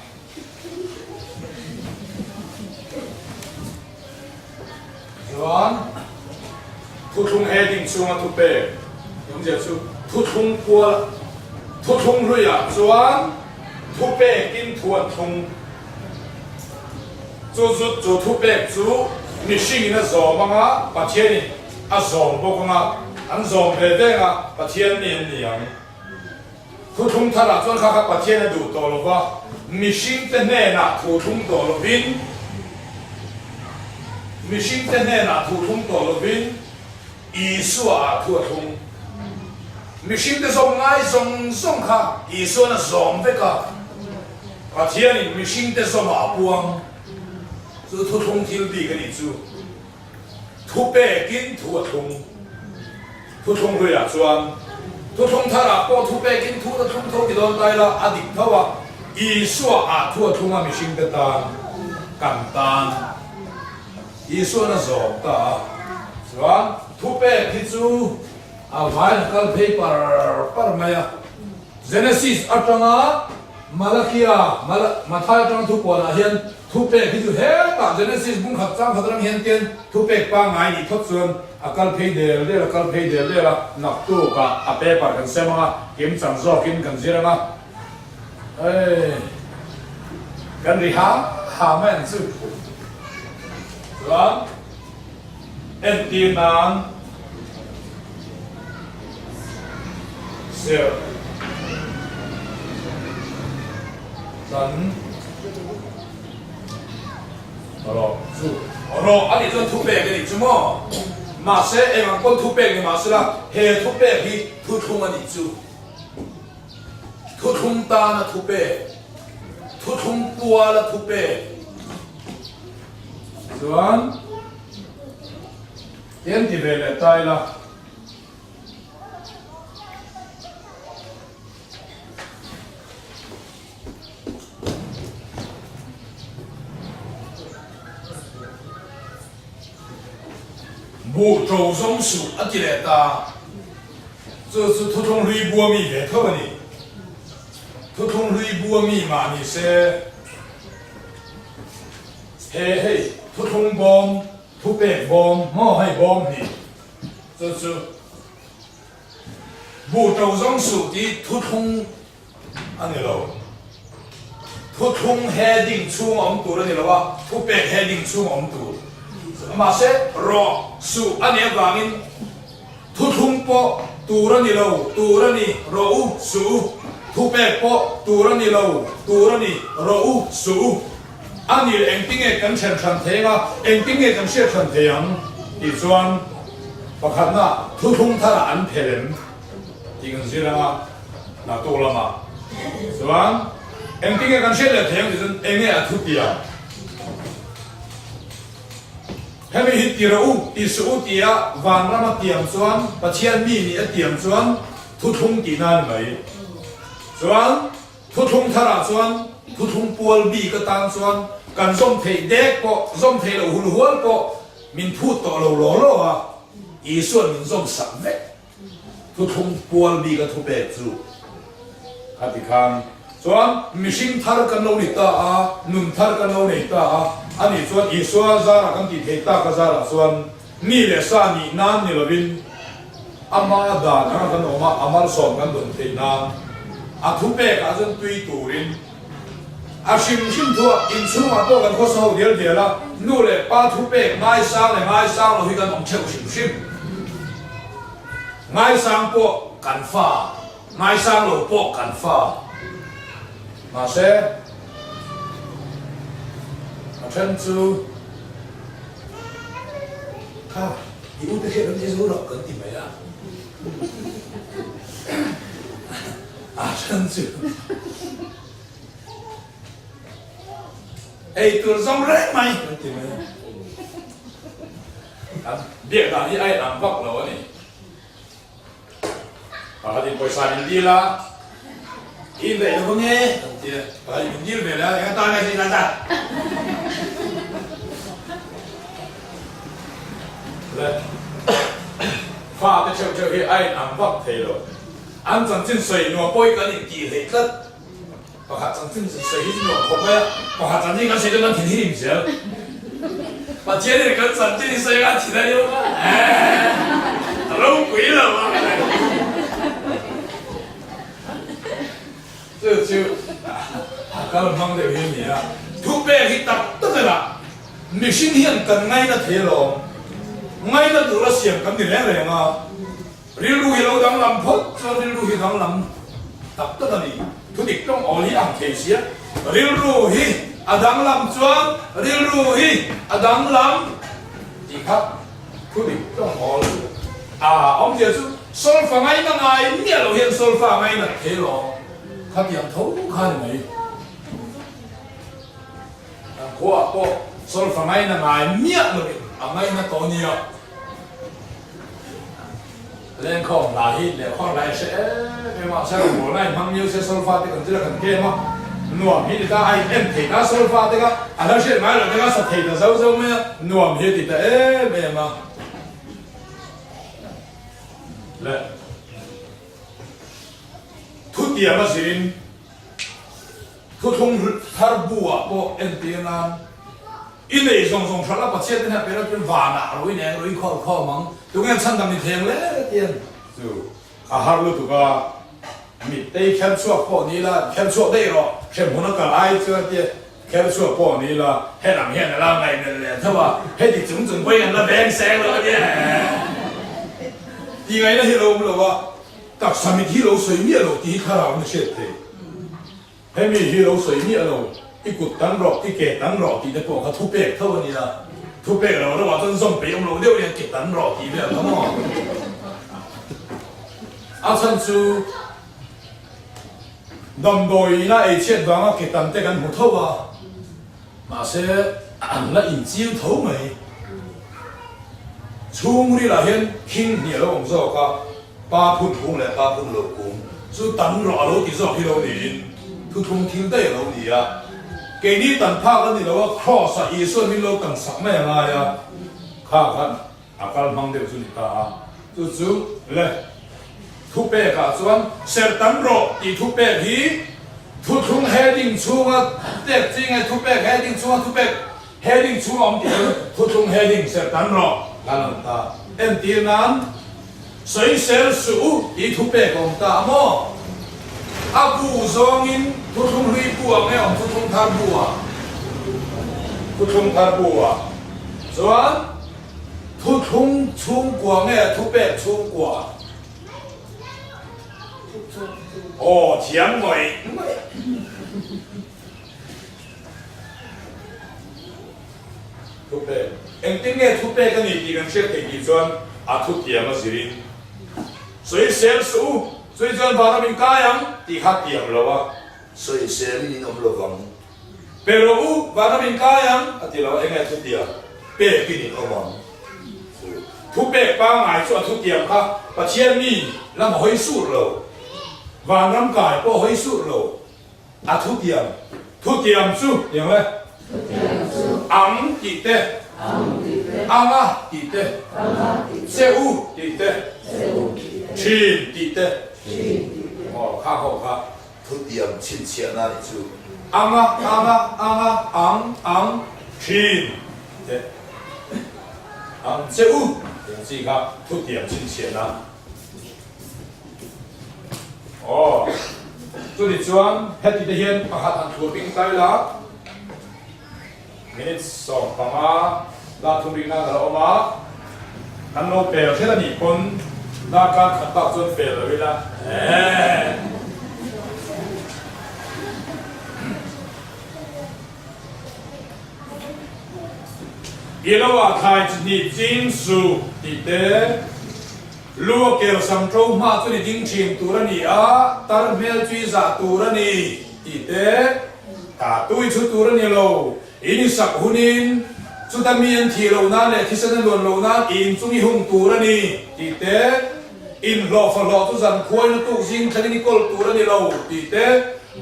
Chuan thuthlung heading chhunga thupek awmzia chu thuthlung kual thuthlung hluiah chuan thupekin thu an thlung. Chu chu chu thupek chu mihringin a zawm anga Pathianin a zawm bawk anga an zawm ve veng a Pathian mi an ni ang. Thuthlung tharah chuan kha kha Pathian a duh tawh lo va, mihringte hnenah thuthlung tawh lovin, mihringte hnenah thuthlung tawh lovin Isua ah thu a thlung. Mihringte zawm ngai zawng zawng kha Isuan a zawm vek a, Pathianin mihringte zawmah a puang. Chu thuthlung thil bik a nih chu. Thupekin thu a thlung. Thuthlung hluiah chuan thuthlung tharah pawh thupekin thu a thlung tho ti dawn ta ila a dik tho a, Isua ah thu a thlung a mihringte tan, kan tan Isuan a zawm ta a. Chuan thupek hi chu a vain a kal phei par par mai a. Genesis atanga Malakia, Mathai atanga thupuanah hian thupek hi chu hetah Genesis bung khat chang khat atang hian tian thupek pangngai nih phawt chuan a kal phei del del a kal phei del del a, naktukah a paper kan sem anga kim chang zawkin kan zir anga hei kan ri ha ha mai ang chu. Chuan entir nan serh kan rawh chu rawh a nih chuan thupek a nih chu maw? Mahse eng ang pawn thupek ni mahsela he thupek hi thuthlung a nih chu. Thuthlung tana thupek, thuthlung puala thupek chuan eng ti ve leh ta ila. Buh ṭo zawng suh a ti leh ta. Chu chu thuthlung hlui bua mi ve tho a ni. Thuthlung hlui bua mi mah ni se, he hei thuthlung bawm, thupek bawm maw hei bawm hnih chu chu buh ṭo zawng suh tih thuthlung a ni lo. Thuthlung heading chhung a awm tur a ni lo a, thupek heading chhung a awm tur. Mahse, rawh suh a nih avangin thuthlung pawh tur a ni lo, tur a ni, rawh u, suh u. Thupek pawh tur a ni lo, tur a ni, rawh u, suh u. A ni leh engtinge kan then hran thei anga, engtinge kan hriat hran thei ang tih chuan pakhatna thuthlung tharah an phelh em tih kan zir anga, Naktuk lamah chuan engtinge kan hriat leh thei ang tih chuan enge a thu tiang? Hemi hi ti rawh u, ti suh u tia vanram a tiam chuan Pathian mi nih a tiam chuan thuthlung tihna a ni mai. Chuan thuthlung tharah chuan thuthlung pual bik atan chuan kan zawm theih dek pawh zawm theih loh hulhual pawh min phut tawh lo law law a, Isua'n min zawm sak vek. Thuthlung pual bik a thupek chu kha ti khan chuan mihring thar kan lo ni ta a, nun thar kan lo nei ta a, a nih chuan Isua zarah kan tih theih tak a zarah chuan mi leh sa nih nan ni lovin ama dan anga kan awm a, a malsawm kan dawn theih nan a thupek ah chuan tui turin a hrim hrim thu a, inchhungah pawh kan khawsa ho dial dial a, nu leh pa thupek ngaisang leh ngaisang lo hi kan awm theuh hrim hrim. Ngaisang pawh kan fa, ngaisang lo pawh kan fa. Mahse, a then chu kha i ute hriat an ti zo lo kan ti mai a. A then chu ei tur zawng reng mai kan ti mai a. Kan biak dan hi a inang vak lo a ni. Pakhatin pawisa min dil a, i indaih lo vang e an ti a, pakhatin min dil ve leh a, eng atan nge zin zat? Le fate theuh theuh hi a in ang vak thei lo, an chanchin sawi nuam pawhin kan intih hleih tlat. Pakhat chanchin sawi hi chu nuam khawp mai a, pakhat chanchin kan sawi chuan kan thin hi rim zel. Pathian in kan chanchin hi sawi a thin a rim a, eeh a ropui lo a. Chu chu a kal hmang deuh hi a ni a, thupek hi tak tak ila mihring hian kan ngaina thei alawm, ngaina tura siam kan ni reng reng a. Rilru hi lo danglam phawt chuan rilru hi danglam tak tak a ni. Thudik tawng awl hi ang thei sia. Rilru hi a danglam chuan rilru hi a danglam tih kha thudik tawng awl chu a awmzia chu solfa ngaina ngai miah lo hian solfa ngainat thei lawm khatiang tho kha ni mai. Kan khuaah pawh solfa ngaina ngai miah loin a ngaina tawh nia. Lengkhawm hla hi lehkhawm hla hi hre em em a, Sermon a inhmang miau se solfa te kan zir a kan kem a, nuam hi ti ta a in en thei ta solfa te kha a hla hriat ngai loh te kha sa thei ta zo zo mai a, nuam hi a ti ta em em a. Le thutiam a zirin thuthlung thar bu ah pawh entir nan I nei zawng zawng hralh a Pathian te hna pela chuan vanah rui neng rui khawr khawm ang, tunge chhan dam ni theng le tian chu a har lutuk a, mittei kher chhuak pawh ni la kher chhuak daih rawh hremhmun a kal ai chuan tia kher chhuak pawh ni la helam hian a la ngaihmelh leh tho a, heti chung chung pawhin an la veng seng lo a nia ti ngaihna hi lo awm lo a, taksa mit hi lo sawi miah lo tih hi thlarau in a hriat thei. Hemi hi lo sawi miah lo, i kut tan rawh, i ke tan rawh tih te pawh kha thu pek tho a nia. Thu pek lo rawh ah chuan zawm peih awm lo deuh hian ke tan rawh tih vel kha maw? A chhan chu damdawi ina ei chhiat vanga ke tan te kan hmu tho a, mahse an la inchil tho mai. Chhungril ah hian khing hnih a lo awm zawk a. Pa phun kung leh pa phun lo kung chu tan rawh a lo ti zawk hi lo niin thuthlung thil daih a lo ni a. Keini tan phak a ni lo a, Kraws ah Isua'n min lo tan sak mai a ngai a, kha khan a kal hmang deuh chu ni ta a. Chu chu le thupek ah chuan serh tan rawh tih thupek hi thuthlung heading chhunga tek chi nge thupek heading chhunga thupek heading chhunga awm tih chu thuthlung heading serh tan rawh kan awm ta. Entir nan. Sawisel suh u tih thu pek a awm ta a maw? A bu zawngin thuthlung hlui bu ang e awm thuthlung thar bu ah? Thuthlung thar bu ah chuan thuthlung chhungkua nge thupek chhungkua? Aw thiam ngawih ngawih. Thupek. Engtin nge thupek a ni tih kan hriat theih tih chuan a thutiam a zirin sawisel suh u, chui chuan vanram in kai ang tih kha tiam lo a. Sawisel in in awm lo vang. Pe rawh u, vanram in kai ang a ti lo a, enge thutiam? Pek in in awm ang. Thupek pangngai chu a thutiam kha Pathian mi lam a hawi sur lo, vanram kai pawh a hawi sur lo. A thutiam, thutiam chu tiang le, ang tih te, anga tih te, che u tih te, thin tih te, aw kha ho kha. Thutiam chhinchhiahna nih chu. Anga, anga, anga, ang, ang, thin te, ang che u tiang chi kha thutiam chhinchhiahna. Aw, chuni chuan heti te hian pakhat han thlur ping tlai la, minutes 15 dar thum rihna a lo awm a, kan lo pel hret a nih pawn darkar khat bak chuan pel lo ila eeh. I lo ah thlai chi hnih ching suh tih te. Lu a kel sam ṭo hma chu ni ding ṭhin tur a ni a, tar hmel chu i zah tur a ni tih te, ta tui chhu tur a ni lo, in i sak hunin chuta mi an thih loh nan leh thisen a luan loh nan i inchung i hung tur a ni tih te, Inhlawhfa hlawh chu zan khuaina tuk zing thlengin i kawl tur a ni lo tih te,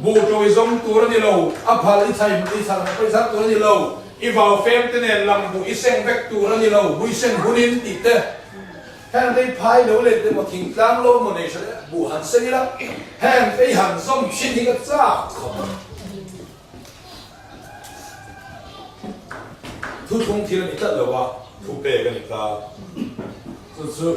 buh ṭo i zawng tur a ni lo, a phal i chhai i chhal hna pawh i chhal tur a ni lo, i vau fem te nen lang buh i seng vek tur a ni lo, buh i seng hunin tih te. Heng te hi phai lo let emaw thingtlang lo emaw nei hran ila buh han seng ila, heng te hi han zawm chhin hi ka chak khawp a. Thuthlung thil a ni tlat lo a, thupek a ni ta. Chu chu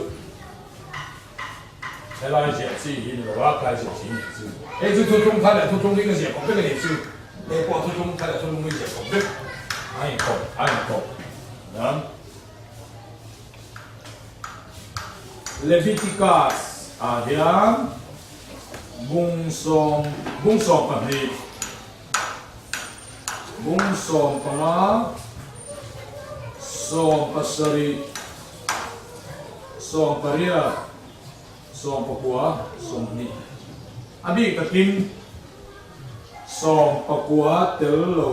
helai ziah chi hi ni lo a, tlai ziah chi hi ni chu. Hei chu thuthlung thar leh thuthlung hi ka ziah khawp vek a ni chu. Hei pawh thuthlung thar leh thuthlung hi ziah khawp vek a inkhawp a inkhawp. Nan. Leviticus ah hian bung sawm bung 12, bung 15, 17, 18, 19, 20. A bik takin 19 tel lo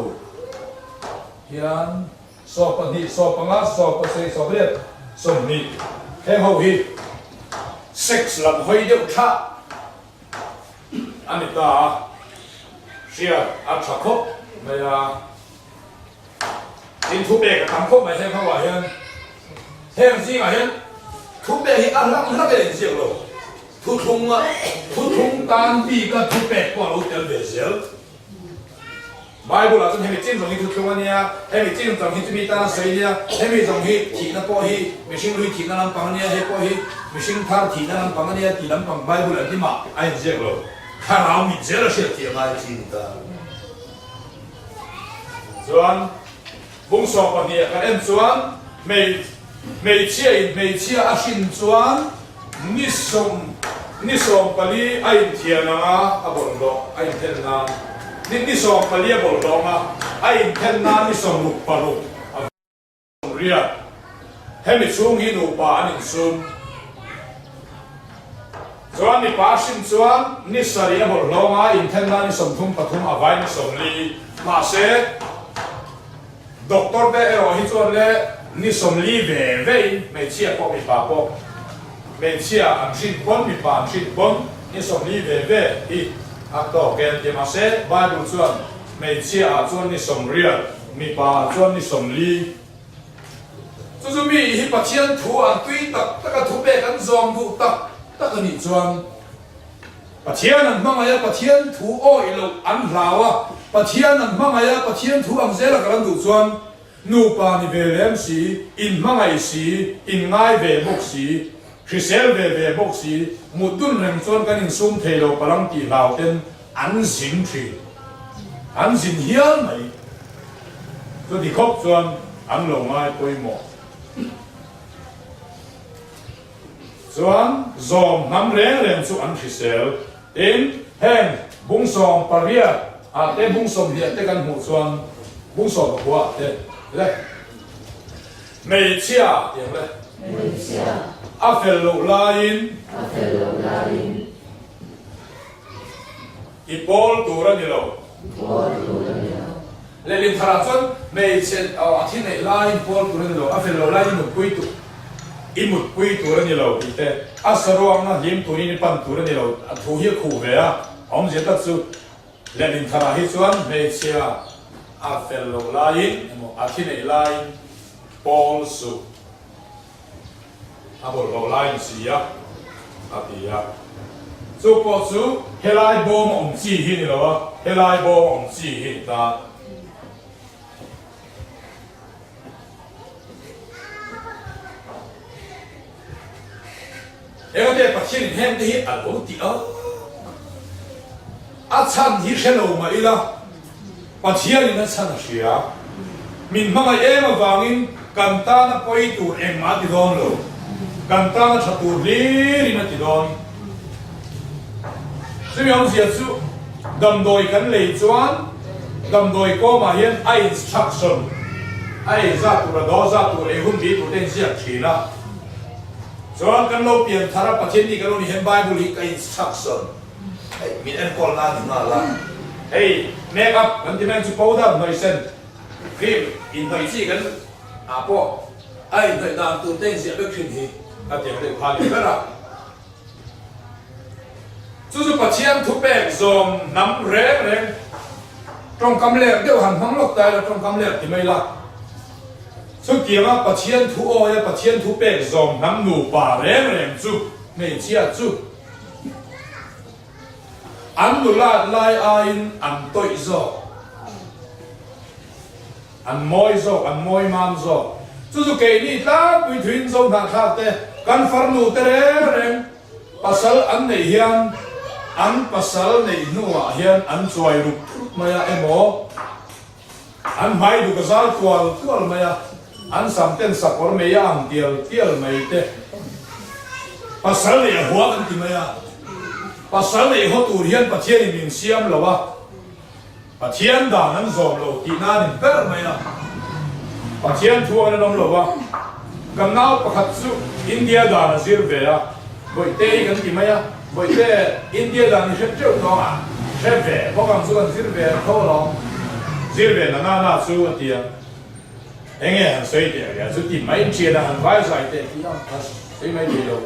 hian 12, 15, 17, 18, 20 heng ho hi sex lam hawi deuh thlah a ni ta a, hriat a tha khawp mai a, tin thu pek a tam khawp mai heng ho ah hian heng zingah hian thu pek hi a hlang hlak a inziak lo, thuthlung a thuthlung tan bik a thu pek pawh a lo tel ve zel. Bible ah chuan hemi chin zawng hi thuthlung a nia, hemi chin zawng hi chumi tana sawi a nia, hemi zawng hi thihna pawh hi mihring hlui thihna lampang a nia, hei pawh hi mihring thar thihna lampang a nia tih lampang Bible an hlimah a inziak lo. Thlarau mit zel a hriat tih a ngai thin ta. Chuan bung 12 ah kan en chuan hmeichhia in hmeichhia a hrin chuan Ni sawm, ni 14 a inthian ang a, a bawlhhlawh a inthen nan. Ni ni 14 a bawlhhlawh ang a, a inthen nan ni 66 a riat. Hemi chhung hi nupa an insum. Chuan mipa a hrim chuan ni 7 a bawlhhlawh ang a, a inthen nan ni 33 a vai ni 40. Mahse. Doctor te erawh hi chuan le ni 40 ve ve in hmeichhia pawh mipa pawh hmeichhia an hrin pawn mipa an hrin pawn ni 40 ve ve hi a tawk e an ti mahse Bible chuan hmeichhia ah chuan ni 80 mipa ah chuan ni 40 chu chu mi hi Pathian thu an tui tak tak a thu pek an zawm duh tak tak a nih chuan Pathian an hmangaih a, Pathian thu awih loh an hlau a, Pathian an hmangaih a, Pathian thu ang zela kal an duh chuan nupa ni ve lem si, inhmangaih si, inngai ve bawk si, hrisel ve ve bawk si, mut dun reng chuan kan insum thei lo palang tih hlau ten an zin thin. An zin hial mai. Chuti khawp chuan an lo ngai pawimawh. Chuan zawm hnam reng reng chu an hrisel. Tin, heng bung 18 ah te bung 20 te kan hmuh chuan bung 19 ah te le hmeichhia tiang le Hmeichhia. A fel loh laiin. A fel loh laiin. I pawl tur a ni lo. I pawl tur a ni lo. Lehlin tharah chuan hmeichhe a thi neih laiin pawl tur a ni lo, a fel lo laiin i mutpui tur i mutpui tur a ni lo tih te, a saruangna hlim turin i pan tur a ni lo, a thu hi a khuh ve a, a awmzia tak chu lehlin tharah hi chuan hmeichhia a fel loh laiin emaw a thi neih laiin pawl suh. A bawlhhlawh lai ni si a, a ti a. Chu pawh chu helai bawm a awm chi hi ni lo a, helai bawm a awm chi hi ni ta. Engate Pathian in heng te hi a lo ti a, a chhan hi hre lo mah ila, Pathian in a chhan a hria. Min hmangaih em avangin kan tana pawi tur engmah a ti dawn lo. Kan tana tha tur hlir in a ti dawn. Chumi awmzia chu damdawi kan lei chuan damdawi kawmah hian a instruction a ei zat tur a daw zat tur ei hun bih tur te inziak thin a. Chuan kan lo pian thar a Pathian ni kan lo ni hian Bible hi ka instruction. Hei min enkawl na ni nghal a. Hei make up kan ti mai ang chu powder hnawih sen cream inhnawih chi kan ah pawh a inhnawih dan tur te inziah vek thin hi ka tiang deuh kha ni ber a. Chu chu Pathian thupek zawm hnam reng reng tawngkam lek deuh han hmang lawk ta ila tawngkam lek ti mai la. Chutianga Pathian thu awia Pathian thupek zawm hnam nupa reng reng chu hmeichhia chu an nulat lai aiin an tawih zawk. An mawi zawk, an mawi mam zawk. Chu chu keini tlangpui thuin zo hnahthlak te kan farnu te reng reng pasal an neih hian an pasal neih hnuah hian an chuai rup rup mai a emaw an hmai duk a zal tual tual mai a, an sam ten sakawr mei a ang tial tial mai te pasal neih a hua kan ti mai a. Pasal neih haw tur hian Pathianin min siam lo a. Pathian dan an zawm lo tih nan in ber mai a, Pathian thu an awm lo va, kan nau pakhat chu India dan a zir ve a, Bawihte hi kan ti mai a, Bawihte India dan i hre teuh tawng a, hre ve bawk ang chu kan zir ve tho alawm, zir ve na na na chu a ti a, enge han sawi teh ria chu ti mai thian a han vai zai teh tih a sawi mai thei lo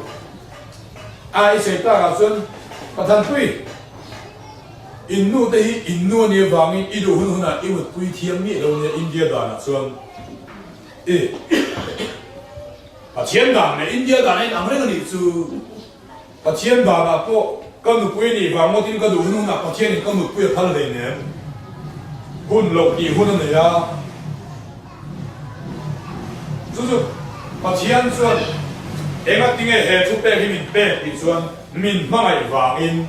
a, i sawi tak ah chuan Pathanpui. In nu te hi in nu a nih avangin i duh hun hunah i mutpui thiam miah lo nia India danah chuan i Pathian dan leh India dan a inang reng a nih chu. Pathian danah pawh ka nupui a nih vang ngawtin ka duh hun hunah Pathianin ka mutpui a phal hleinem. Hun loh tih hun a nei a. Chu chu Pathian chuan engatinge he thupek hi min pek tih chuan min hmangaih vangin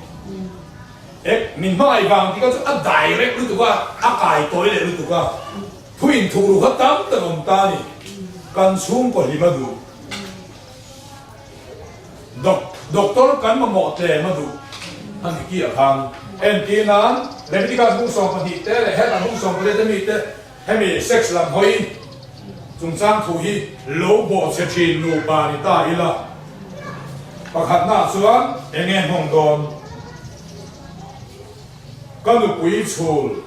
Ek, min hmangaih vang tih kha chu a direct lutuk a, a kai tawi leh lutuk a, thu inthuk ru kha tam tak awm ta a ni. Kan chhungkaw hlim a duh. Doc, doctor kan mamawh tlem a duh a ni ki ah khan. Entir nan, Leviticus bung 12 te leh hetah bung 14 te mi te hemi sex lam hawi chungchang thu hi lo bawhchhe thin nupa ni ta ila. Pakhatnaah chuan eng nge hmawng dawn? Ka nupui chhul,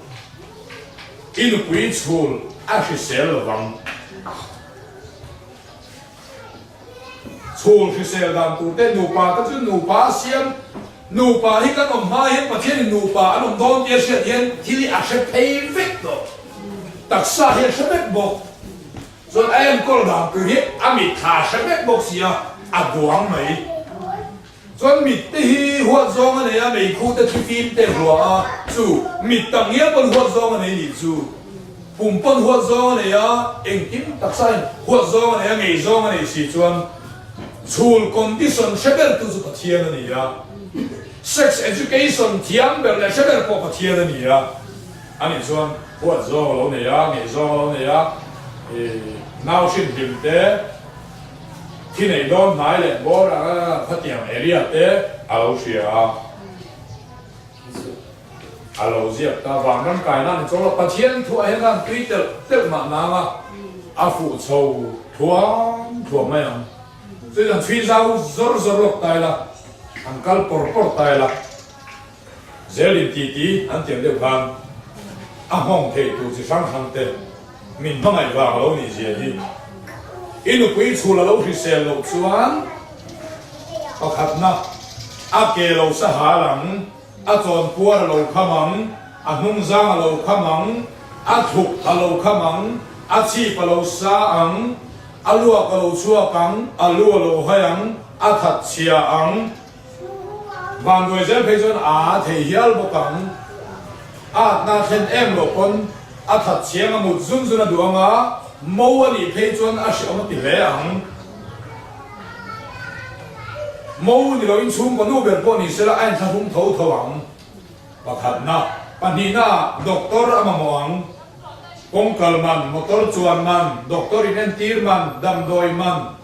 i nupui chhul a hrisel lovang. Chhul hrisel dan tur te nupa te chu nupa a siam, nupa hi kan awm hma hian Pathianin nupa an awm dawn tia hriat hian thil hi a hre phei vek tawh. Taksa hi a hre vek bawk. Chuan a enkawl dan tur hi a mit thla hre vek bawk si a, a duang mai. Chuan mit te hi huat zawng a nei a, meikhu te thlifim te hua a, chu mit tak ngial pawn huat zawng a nei nih chu. Pum pawn huat zawng a nei a, engkim taksa in huat zawng a nei a, ngei zawng a nei si chuan chhul condition hre ber tu chu Pathian a ni a, sex education thiam ber leh hre ber pawh Pathian a ni a. A nih chuan huat zawng a lo nei a, ngeih zawng a lo nei a, ih nau hrin hlim te, thi nei dawn hnai leh bawr a khatiang area te a lo hria a, a lo ziak ta. Vanram kai nan chuan lo Pathian thuah hian khan tui telh telh mah nang a, a fuh chho thuam thuam mai ang. Chuan chhui zau zawr zawr lawk ta ila, an kal pawr pawr ta ila. Zelin titi an tiam deuh khan a nghawng thei tur chi hrang hrang te min hmangaih vang a lo nih zia hi i nupui chhul a lo hrisel loh chuan pakhatna a ke lo sa hal ang, a chawn puar a lo kham ang, a hnungzang a lo kham ang, a thluk a lo kham ang, a chhip a lo sa ang, a luak a lo chhuak ang, a lu a lo hai ang, a that chhia ang. Vanduai zel phei chuan a thei hial bawk ang. A atna thlen em loh pawn a that chiang a mut zun zun a duh ang a, mo a nih phei chuan a hreawm a ti hle ang. Mo ni loin chhungkaw nu ber pawh ni sela a inthlahrung tho tho ang. Pakhatna, pahnihna ah doctor a mamawh ang. Kawngkal man, motor chuan man, doctor inentir man, damdawi man.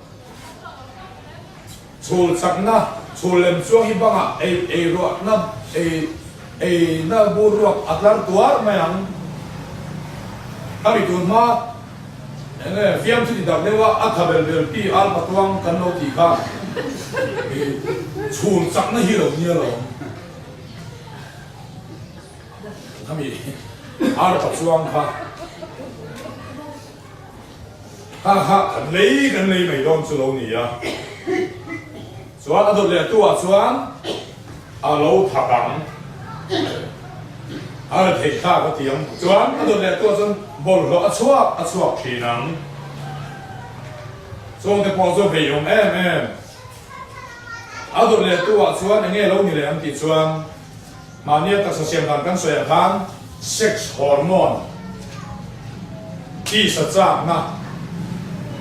Chhul chakna, chhul lem chuang hi bangah ei ei ruahna ei ei na bur ruak a tlar tuar mai ang. Khami tun hma eng nge fiamthu ti dak deuha a tha bel bel pi al patuang kan lo tih kha i chhul chakna hi lo nia lawm. Khami al patuang kha. Ha ha, kan lei kan lei mai dawn chu lo ni a. Chuan a dawt leh tu ah chuan. A lo thak ang. A la theih thlak a ti ang. Chuan a dawt leh tuah chuan bawlhhlawh a chhuak a chhuak thin ang. Chawngte pawh chu a veiawm em em. A dawt leh tuah chuan eng nge lo ni leh ang tih chuan mahnia taksa siam dan kan sawi ang khan sex hormone tisa chakna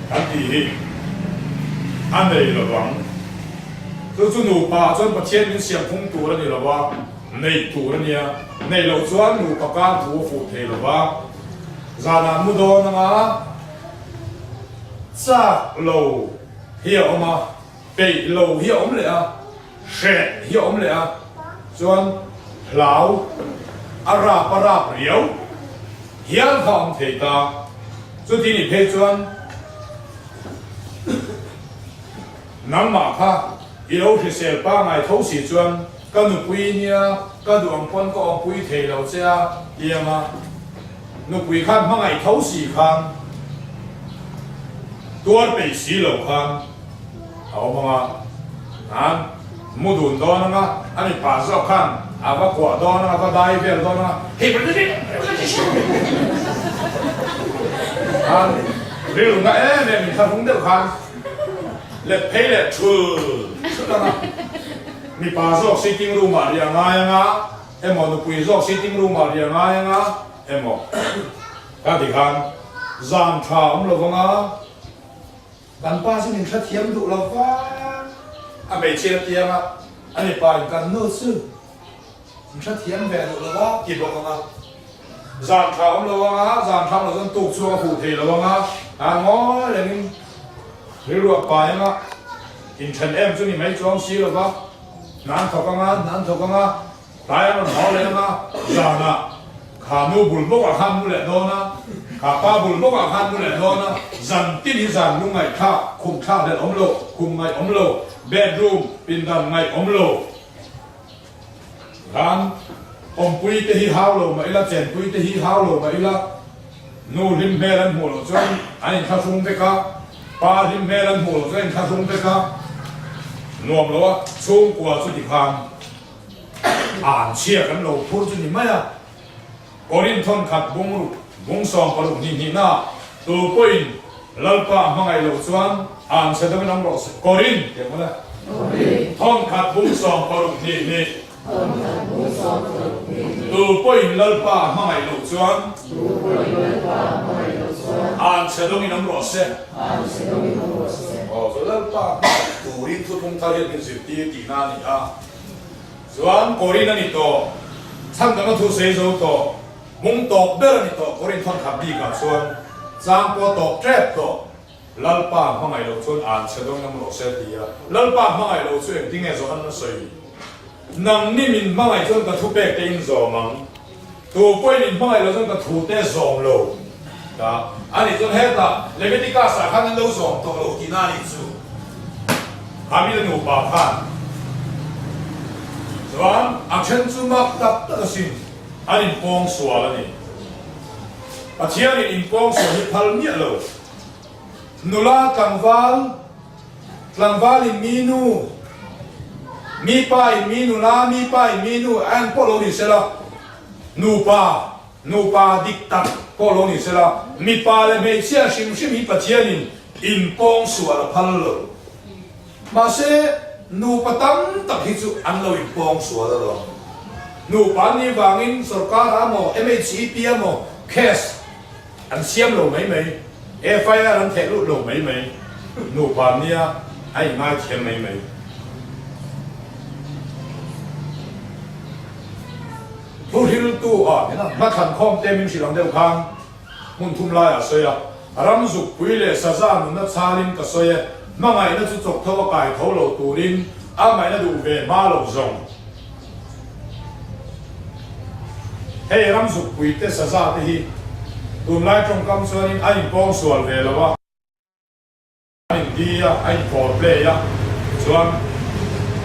kan tih hi a nei lo vang. Chu chu nupa ah chuan Pathian min siam phung tur a ni lo va, neih tur a nia. Neih loh chuan nupa kar thu a fuh thei lo va, zanah mu dawn anga chak lo hi a awm a, peih lo hi a awm leh a, hreh hi a awm leh a, chuan hlau a rap a rap riau hial kha a awm thei ta. Chuti nih phei chuan nangmah kha i lo hrisel pangai tho si chuan ka nupui nia ka duh ang pawn ka awmpui thei lo che a tianga nupui khan hmangaih tho si khan tuar peih si lo khan a awm ang a, an mu dun dawn ang a, a mipa zawk khan a va kuah dawn ang a, a va dai vel dawn ang a, hei khan rilru na em em inthlahrung deuh khan let phei leh thul thul ang a, mipa zawk sitting room ah riah ngai ang a, emaw nupui zawk sitting room ah riah ngai ang a, emaw ka ti khan zan tha awm lo vang a. Kan pa chu min hrethiam duh lo va, a hmeichhia tiang a, a mipa in kan nu chu min hrethiam ve duh lo va ti bawk ang a. Zan tha awm lo ang a, zan tha awm lo chuan tuk chhuak a huh thei lo ang a, a ngawi rengin rilruah pai ang a, inthen em chu ni mai chuang si lo va, hna an thawk ang a, hna an thawk ang a, Tlai a rawn hau leh ang a, zanah kha nu bul bawkah khan mu leh dawn a, kha pa bul bawkah khan mu leh dawn a, zan tin hi zan lung ngaihthlak, khum thlak hlelh awm lo, khum ngaih awm lo, bedroom pindan ngaih awm lo. Khan awmpui te hi hau lo mah ila, chenpui te hi hau lo mah ila, nu hlim hmel an hmuh loh chuan an inthlahrung vek a, pa hlim hmel an hmuh loh chuan an inthlahrung vek a, nuam lo a, chhungkua chu tikhan. An chhia kan lo phur chu ni mai a, Korin thawnkhat bungruk bung 60 hnih hnihna tu pawhin Lalpa a hmangaih loh chuan an chhe dawmin awm rawh se. Korin tih ang mawle. Thawnkhat bung 60 hnih hnih tu pawhin Lalpa a hmangaih loh chuan an chhe dawmin awm rawh se. Aw chu Lalpa hmangaih turin thuthlung thar hian min zirtir tihna a ni a. Chuan Korin a ni tawh, chhandamna thu sei zo tawh, hmung tawp ber a ni tawh Korin thawnkhat bikah chuan chang pawh tawp tep tawh, Lalpa hmangaih loh chuan an chhe dawn ngam rawh se a ti a, Lalpa hmangaih loh chu engtinge Johan a sawi? Nangni min hmangaih chuan ka thupek te in zawm ang, tu pawhin min hmangaih loh chuan ka thu te zawm lo ta a nih chuan hetah Leviticus ah khan an lo zawm tawh lo tihna a nih chu. Khamila nupa khan chuan a then chu mak tak tak asin an inpawng sual a ni. Pathianin inpawng sual hi phal miah lo. Nula tlangval, tlangvalin mi nu, mi pa in mi nula, mi pa in mi nu a en pawh lo ni sela, nupa, nupa dik tak pawh lo ni sela, mipa leh hmeichhia hrim hrim hi Pathianin inpawng sual a phal lo. Mahse, nupa tam tak hi chu an lo inpawng sual alawm. Nupa an nih vangin sorkar ah maw, MHEP ah maw case An siam lo mai mai, FIR an theh lut lo mai mai, nupa nia a inngai thiam mai mai. Thu hriltu ah hla thlan khawm te min hrilh ang deuh khan hmun thum lai ah sawi a, ram zukpui leh saza nunna chhalin ka sawi e, hmangaihna chu chawk tho a kai tho lo turin a ngaihna duh ve hma lo zawng. Hei ram zukpui te saza te hi tunlai tawngkam chuanin a inpawng sual ve lo a, a in di a, a in foul play a, chuan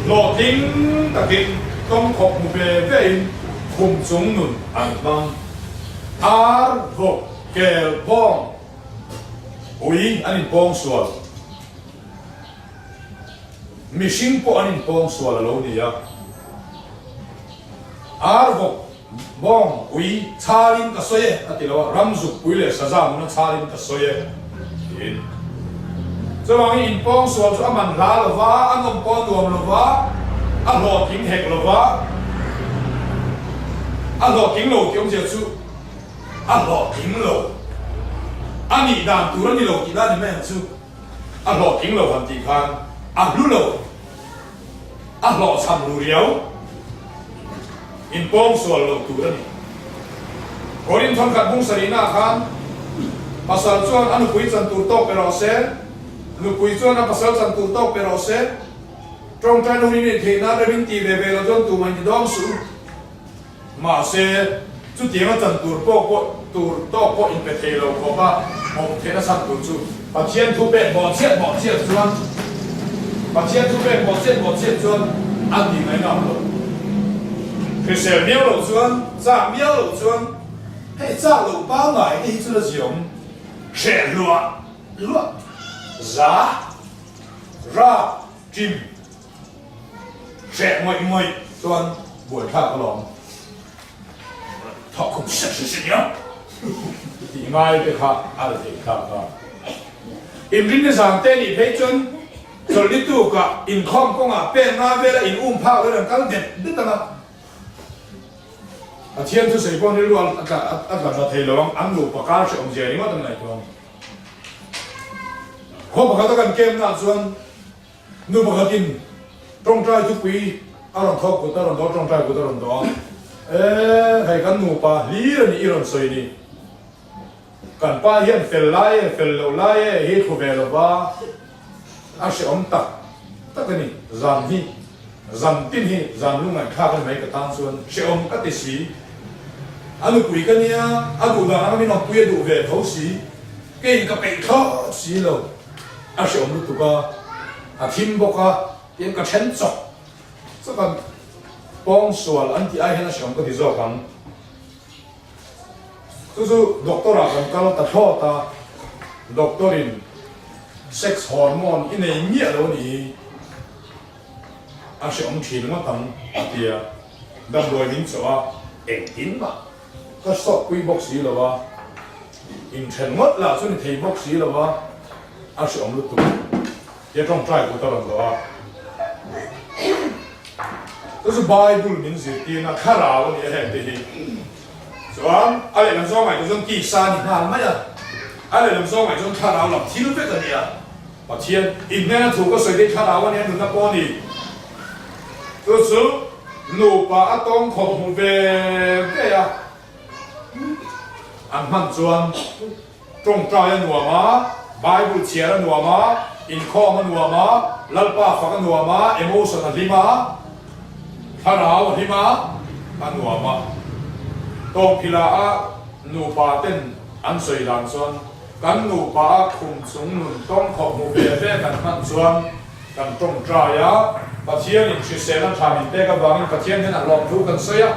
hlawhtling takin tawngkhawp hmu ve vein khum chung nun an hmang. Ar, vawk, kel, bawng, ui an inpawng sual. Mihring pawh an inpawng sual a lo ni a. Ar vawk, bawng, ui, chhalin ka sawi e a ti lo a, ram zuk pui leh saza nuna chhalin ka sawi e tiin. Chuvangin inpawng sual chu a man hla lo va, a nawm pawh a nuam lo va, a hlawhtling hek lo va, a hlawhtling lo tih awmzia chu a hlawhtling lo a nih dan tur a ni lo tih la ni mai ang chu. A hlawhtling lo han tih khan a hlu lo. A hlawhchham ru riau. Inpawng sual loh tur a ni. Korin thawnkhat bung sarihnaah khan pasal chuan a nupui chan tur tawk pe rawh se, nupui chuan a pasal chan tur tawk pe rawh se, tawngtaina hun in neih theih nan rem in ti ve ve lo chuan tumah in ti dawng suh u. Mahse, chutianga chan tur pawh pawh tur tawk pawh inpe thei lo khawp a awm theihna chhan tur chu Pathian thu pek bawhchhiat bawhchhiat chuan Pathian thu pek bawhchhiat bawhchhiat chuan a ti mai ngam lo. Hrisel miau loh chuan, chak miau loh chuan hei chak loh pangngai te hi chu la ziawm hreh hluah hluah za rap ṭim. Hreh ngawih ngawih chuan buaithlak alawm. Thawk khum hriat hriat hriat nia tih ngai te kha a la thei thlak a. Inrinni zan te nih phei chuan chawlhni tukah inkhawm kawngah pen nga vela in um phak lo in an kal det det ang a. Pathian thusawi pawh rilru a tla tla thei lo ang, an nupa kar hrehawm zia ringawt an ngaihtuah ang. Khaw pakhata kan kemnaah chuan Nu pakhatin tawngtai thupui a rawn thawk kut a rawn dawh, tawngtai kut a rawn dawh a, E, hei kan nupa hlir a nih i rawn sawi ni. Kan pa hian fel lai e, fel loh lai e hi thlu ve lo va, a hrehawm tak tak a ni. Zan hi, zan tin hi zan lungngaihthlak a ni mai ka tan chuan hrehawm ka ti si. A nupui ka nia, a duh dan anga min awmpui a duh ve tho si, keiin ka peih thlawt si lo. A hreawm lutuk a, a thim bawk a, tin ka then chawk chawk a, pawng sual an tih ai hian a hreawm ka ti zawk ang. Chu chu doctor ah kan kal ta thlawt a, doctor in sex hormone i nei miah lo ni hi a hreawm thin ngawt ang a ti a, damdawi min chawh a, engtin mah Ka sawk pui bawk si lo a, inthen ngawt lah chu ni thei bawk si lo a, a hreawm lutuk tia tawngtai kut a rawn dawh a. Chu chu Bible min zirtirna thlarau a ni a heng te hi. Chuan a lehlam zawng ngaih chuan tisa a ni nghal mai a, a lehlam zawng ngaih chuan thlarau lam thil vek a ni a. Pathian in hnena thu ka sawi te thlarau a nia nunna pawh a ni. Chu chu nupa a tawng khawp hmu ve ve a, an hman chuan tawngtai a nuam a, Bible chhiar a nuam a, inkhawm a nuam a, Lalpa fak a nuam a, emotion a hlim a, thlarau a hlim a, a nuam a. Tawngphila a nupa ten an sawi dan chuan kan nupa a khum chung nun tawng khawp hmu ve ve kan hman chuan Kan tawngtai a, Pathianin hriselna tha min pek avangin Pathian hian a hlawmthu kan sawi a.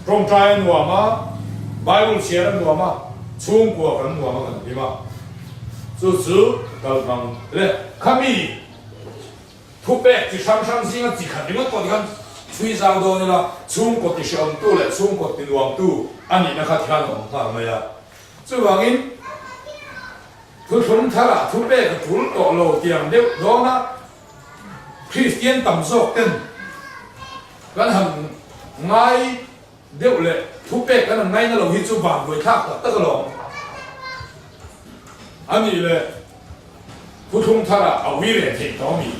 Tawngtai a nuam a, Bible chhiar a nuam a, chhungkua kan nuam a kan hlim a. Chu chu kal hmang leh khami thupek chi hrang hrang zinga chi khat ringawt pawh tikhan chhui zau dawn ila chhungkaw ti hreawmtu leh chhungkaw ti nuamtu a nihna kha thian a awm nghal mai a. Chuvangin. Thuthlung tharah thupek a tul tawh lo tiang deuh dawn a, Kristian tam zawk ten kan han ngai deuh leh thupek kan han ngaina lo hi chu van buaithlak tak tak alawm a nih le thuthlung tharah a ui reh theih tawh ami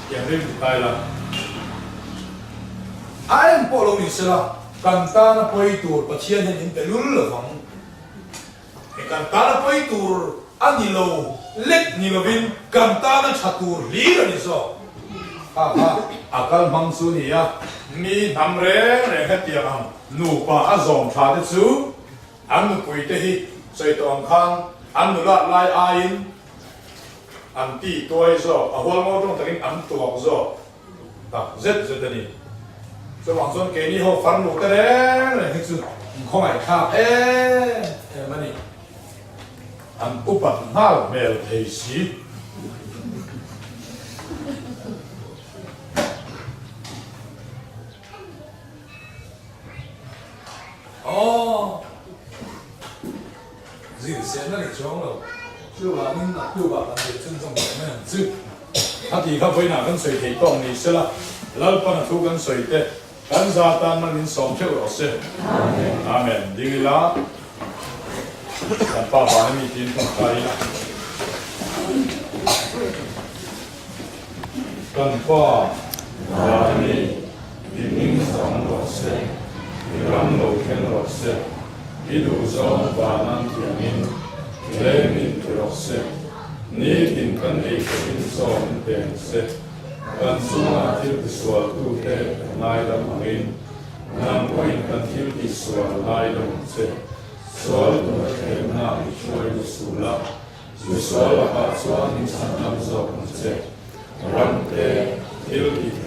tiang rilru tai la. A en pawh lo ni sela kan tana pawi tur Pathian hian min pe lul lovang. He kan tana pawi tur a ni lo lek ni lovin kan tana tha tur hlir a ni zawk. Kha kha a kal hmang chu ni a, mi hnam reng reng hetiang ang nupa a zawm tha te chu an nupui te hi sawi tawh ang khan an nulat lai aiin an ti tuai zawk, a hual ngawt rawng takin an tuak zawk. Tak zet zet a ni. Chuvang chuan keini ho farnu te reng reng hi chu inkhawngaih thlak em em a ni. An upat nghal hmel thei si. Aw. Zir sen a ni chuang lo. Chuvangin a tuk ah kan zir chhunzawm leh mai ang chu. A tih kha vawiinah kan sawi thei tawk ni sela, Lalpan a thu kan sawi te, kan za tan man min sawm theuh rawh se. Amen. Ding ila, kan pa vana mi tiin tawngtai ila. Kan pa vana mi i hming sang rawh se, i ram lo thleng rawh se, i duhzawng vanan thiangin leng in ti rawh se, nitin kan ei pawhin chaw min pe ang che, kan chungah thil tisualtute kan ngaidam angin nang pawhin kan thil tisual ngaidam ang che, sual tura thlemna i hruai lu suh la. Misual lakah chuan in chhan lam zawk ang che. Ram te, thil ti.